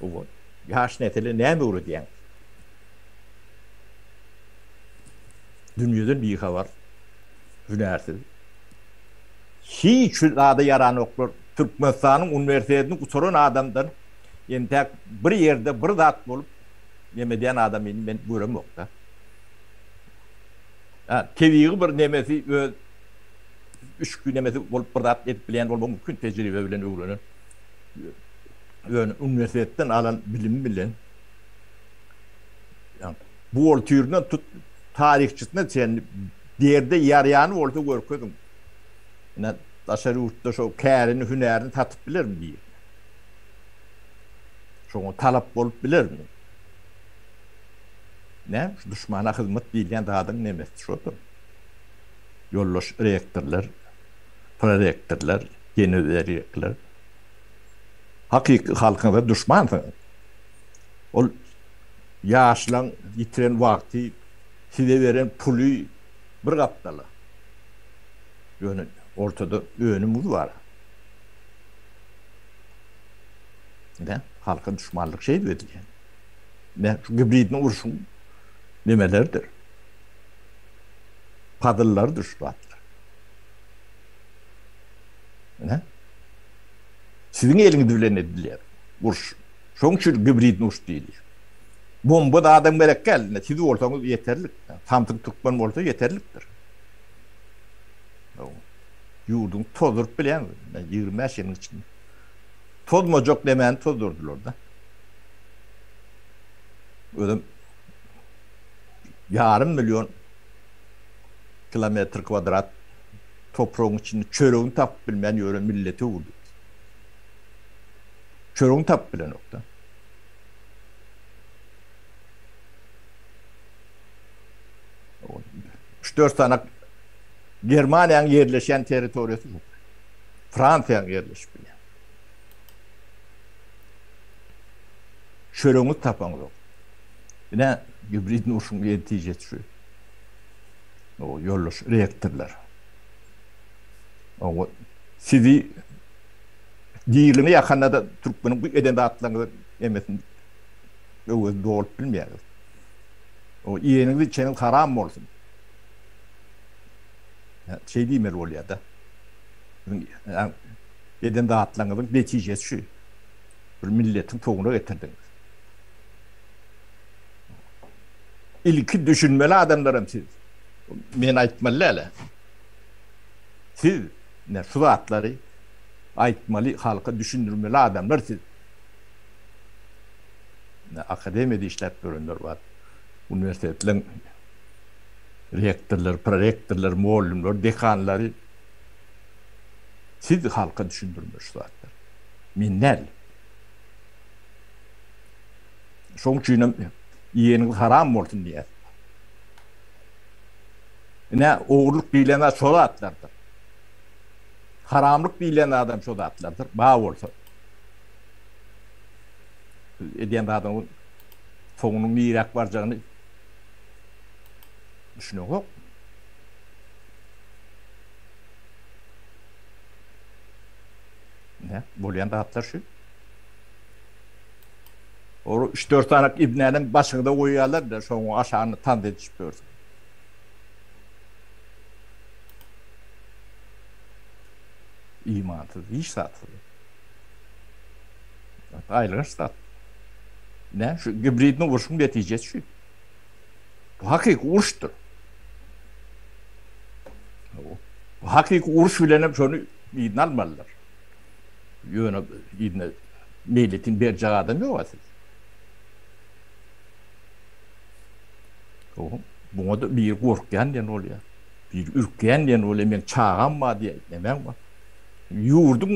Bu ýaş nesile näme öwredýäňiz? Dünýeden bihabar, hünärsiz. Hiç zada ýaranoklar. Türkmenistanyň uniwersitetini gutaran adamdan entäk bir ýerde bir zat bolup neme edýän adamyny men göremokda. Tebigy bir nemesi öz Üçki nemesi bolup bir zat edip bilýän bolmagy mümkin tejribe bilen öwrenen. Ýöne uniwersitetden alan bilimi bilen buhgalterinden tut taryhçysyna çenli derde ýaraýany bolsa görkeziň. Ine daşary ýurtda şo kärini, hünärini satyp bilermi birine? Şoňa talap bolup bilermi? Näme şu duşmana hyzmat diýilýän zadyň nemesi şodur. Ýoldaş rektorlar, prorektorlar, generalrektorlar hakyky halkyňyza duşmansyňyz. Ol ýaşlaň ýitiren wagty, size beren puly bir gapdala. Ýöne ortada önümiz bar. Ine, halka duşmanlyk şeýdip edilýär. Ine, şu gibridni urşuň nemeleridir. Pazyllarydyr şu zatlar. Ine. Siziň eliňiz bilen edilýär uruş. Şonuň üçin gibridni uruş diýilýär. Bomba da adam gerek däl. Ine, siz bolsaňyz ýeterlik. Samsyk türkmen bolsa ýeterlikdir. Ýurduň tozduryp bilýäňiz. 25 ýylyň içinde. Tozmajak demäni tozdurdylar-da. Özem ýarym million kilometr kwadrat topragyň içinde çöregini tapyp bilmän ýören millete öwürdik. Çöregini tapyp bilenok-da. Üç-dört sany Germaniýanyň ýerleşýän territoriýasy şol. Fransiýanyň ýerleşip bilýän. Çöregiňizi tapaňzok. Ine, gibrid urşuň netijesi şu. O ýoldaş rektorlar. O sizi diriligine ýakanda-da türkmeniň bu eden zatlaryňyzy hemmesini öwezini dolup bilmeýäňiz. O iýeniňiz içeniňiz haram bolsun. Şeý diýmeli bolýar-da. Siziň eden zatlaryňyzyň netijesi şu. Bir milletiň soňuna getirdiňiz. Ilki düşünmeli adamlaram siz. Men aýtmaly däl-ä. Siz ine şu zatlary aýtmaly, halka düşündirmeli adamlar siz. Ine akademiýada işläp ýörenler bar. Uniwersitetleň rektorlary, prorektorlary, mugallymlary, dekanlary. Siz halka düşündirmeli şu zatlary. Men däl. Şoň üçinem iýeniňiz haram bolsun diýýäs. Ine, ogurlyk diýlen zat şo zatlardyr. Haramlyk diýlen zadam şo zatlardyr. Bar bolsa. Edýän zadyňyň soňunyň niräk barjagyny düşüneňok. Ine, bolýan zatlar şu. Olar üç-dört sany ibnänem başyňyza goýýarlar-da, şonuň aşagynda tans edişip ýörsüň. Imansyz, hiç zatsyz. Aýylganç zat. Ine, şu gibridni urşuň netijesi şu. Bu hakyky uruşdyr. Bu hakyky uruş bilen hem şony yzyna almalylar. Ýöne yzyna meýletin berjek adam ýok siz. Buňa da biri gorkýan diýen bolýar. Biri ürkýän diýen bolýar. Meň çagam bar diýýär. Nemäň bar? Ýurduň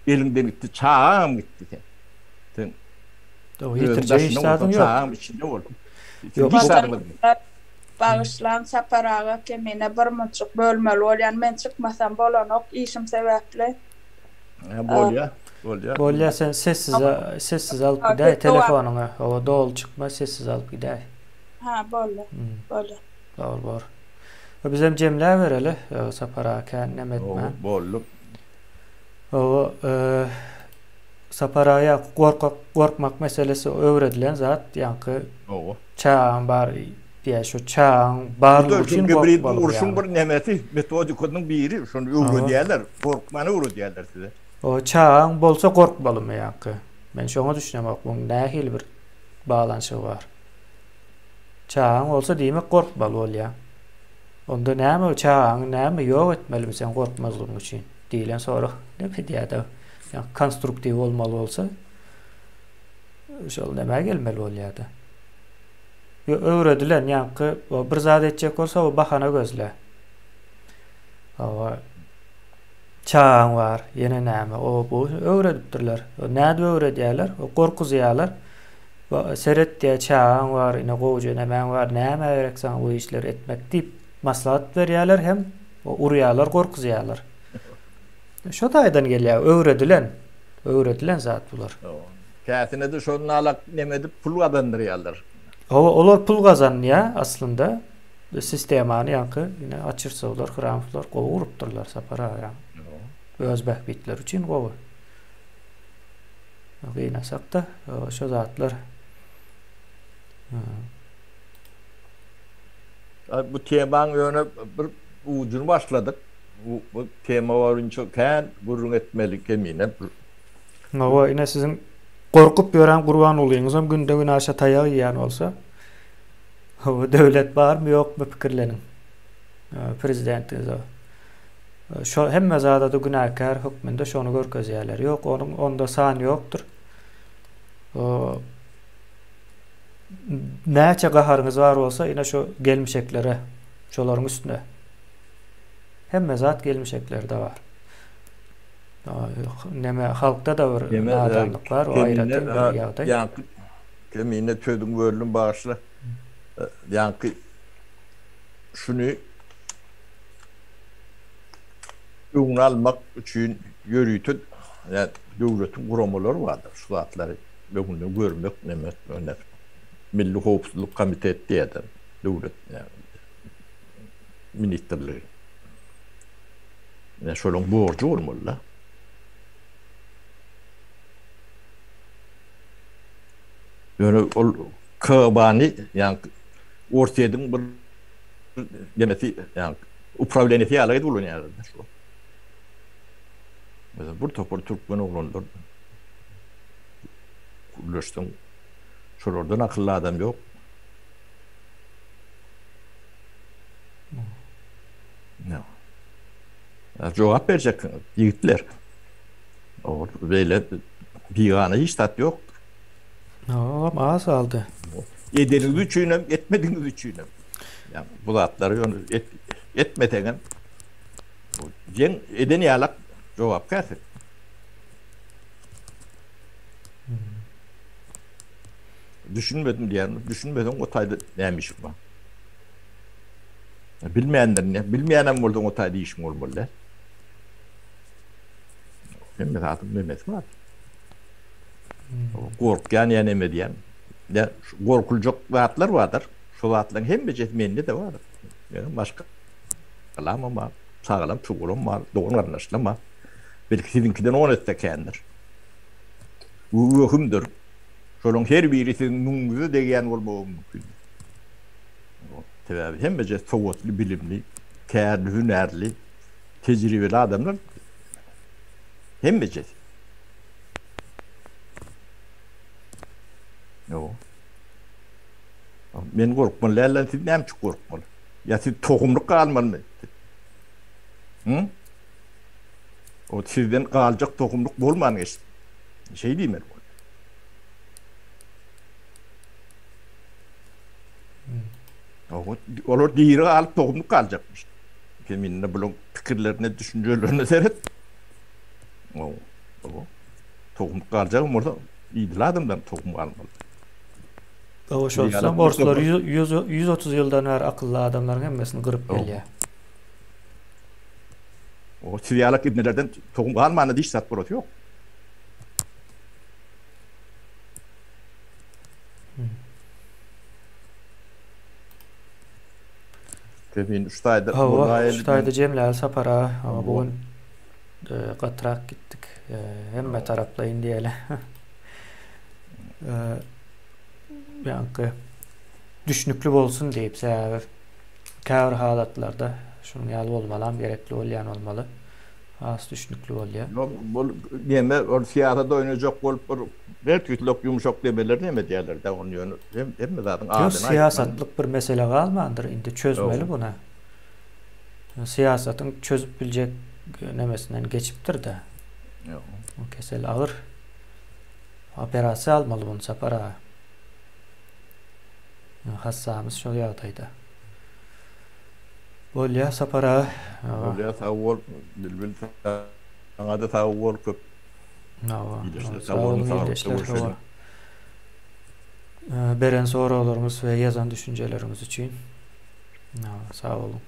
eliňden gitdi, çagaňam gitdi sen. Sen Ýitirjek hiç zadyň ýok. Çagaň içinde bol. Ýok. Bagyşlaň Sapar aga kemine bir munçuk bölmeli bolýan men çykmasam bolanok işim sebäpli. Hä bolýa bolýa. Bolýa sen sessiz sessiz alyp gidäý telefonyňy hawa doly çykma sessiz alyp gidäý. Hä boldy bolýa. Bor bor. Bizem jemläbereli Sapar aga kän neme etmän. Boldy. Hawa Sapar aga ýa gorkak gorkmak meselesi öwredilen zat ýaňky Hawa. Çagaň bar diýä şu çagaň barlygy üçin gorkmaly Urşuň bir nemesi metodikasynyň biri şony öwredýärler gorkmany öwredýärler size. O çagaň bolsa gorkmalymy ýaňky men şoňa düşünemok muň nähili bir baglanyşygy bar. Çagaň bolsa diýmek gorkmaly bolýaň. Onda näme çagaňy näme ýok etmelimi sen gorkmazlygyň üçin diýlen sorag neme edýärde ýa konstruktiw bolmaly bolsa şol nämä gelmeli bolýarda. Ýo öwredilen ýaňky bir zat etjek bolsa o bahana gözle. Hawa çagaň bar, ýene näme o bu öwredipdirler. Nädip öwredýärler? Gorkuzýarlar. Seret diýýär, çagaň bar, ine gowja nemäň bar, nämä gerek saňa bu işleri etmek diýip maslahat berýärler hem urýarlar, gorkuzýarlar. Şo taýdan gelýär, öwredilen, öwredilen zat bular. Käsine-de şondan alak neme edip pul gazandyrýarlar. Hawa, olar pul gazanýar aslynda. Sistemany ýaňky ine Açyrsowlar, Hramowlar gowy gurupdyrlar Sapar aga. Öz bähbitleri üçin gowy. Gynasak-da, şo zatlar. Bu temaň ýöne bir ujuny başladyk. Bu tema boýunça kän gürrüň etmeli kemine. Hawa, ine siziň gorkup ýören Gurbangulyňyzam günde-günaşa taýak iýýän bolsa, hawa, döwlet barmy, ýokmy pikirleniň. Prezidentiňiz o. Şo hemme zada-da günäkär hökmünde şony görkezýärler. Ýok, onuň onda san ýokdur. O näçe gaharyňyz bar bolsa, ine şu gelmişeklere, şolaryň üstüne. Hemme zat gelmişeklerde bar. Neme halkda-da bir nadanlyk bar, o aýratyn bir ýagdaý. Ýaňky kemine sözüňi böldüm bagyşla. Ýaňky şuny öňüni almak üçin ýörite döwletiň guramalary bardyr. Şu zatlary öňünden görmek neme Milli howpsuzlyk komiteti diýýärler döwlet ministrligi. Ine şolaryň borjy bolmaly-da. Ýöne ol KGB-ny ýa Orsýetiň bir nemesi ýa uprawleniýesi ýaly edip ulanýarlar-da şu. Mesela bir topar türkmen oglanlar gürleşseň şolardan akylly adam ýok. Jogap berjeksiňiz, ýigitler. Ol beýle bigana hiç zat ýok. Olam az galdy. Edeniňiz üçin hem, etmedigiňiz üçin hem. Ýa bu zatlary ýöne et, etmeseňem jeň eden ýalak jogapkärsiň. Düşünmedim diýýän, düşünmeseň o taýda näme işiň bar? Bilmeýändir, ne? Bilmeýänem bolsaň o taýda işiň bolmaly däl. Hemme zadyň nemesi bar. Gorkýan ýa neme diýen. Ýa gorkuljak zatlar bardyr. Şo zatlaryň hemmejesi mende-de bar. Meniň maşgalamam bar, çagalam, çugulam bar, dogan-garyndaşlarym bar. Belki siziňkiden on esse kändir. Bu wehimdir. Şolaryň her biri siziň müňüňize degýän bolmagy mümkindir. Sebäbi hemmeje sowatly, bilimli, kärli, hünärli, tejribeli adamlar hemmejesi. Ýok. Men gorkmaly dälden siz näme üçin gorkmaly? Ýa siz tohumlyk galmalymy? Hı? O sizden galjak tohumlyk bolman geçdi. Şeý diýmeli bolýar. Olar diri galyp tohumlyk galjakmyş. Keminde bulaň pikirlerine, düşünjelerine seret. O, o. Tohumlyk galjagam bolsa, idil adamdan tohum galmaly. Hawa şol soň orslar 130 ýyldan bäri akylly adamlaryň hemmesini gyryp gelýär. O siz ýalak ibnelerden tohum galmanda diş zat bolasy ýok. Kevin şu taýda Hawa, şu taýda jemläli Sapar aga. Hawa, bu gün e, gatyrak gitdik. E, hemme taraplaýyn diýeli. E, ýaňky düşnükli bolsun diýip, sebäbi käbir halatlarda şunuň ýaly bolmalam gerekli bolýan bolmaly. Has düşnükli bolýar. Ýok, bul neme, ol syýasat oýnajak bolup bir her tüýtlek ýumşak demeler neme diýerler-dä, ony ýöne hem hemme zadyň Ýok, adyny aýtman. syýasatlyk bir mesele galmandyr, indi çözmeli buny. Syýasatyň çözüp biljek nemesinden geçipdir-dä. Ýok. Bu kesel agyr. Operasiýa almaly buny Sapar aga. Hassamyz şol ýagdaýda. Bolýa Sapar aga. Bolýa sag bol Bilbil saňada sag bol köp. Hawa. Sag boluň ildeşler hawa. Beren soraglaryňyz we ýazan düşünjeleriňiz üçin. Sag boluň.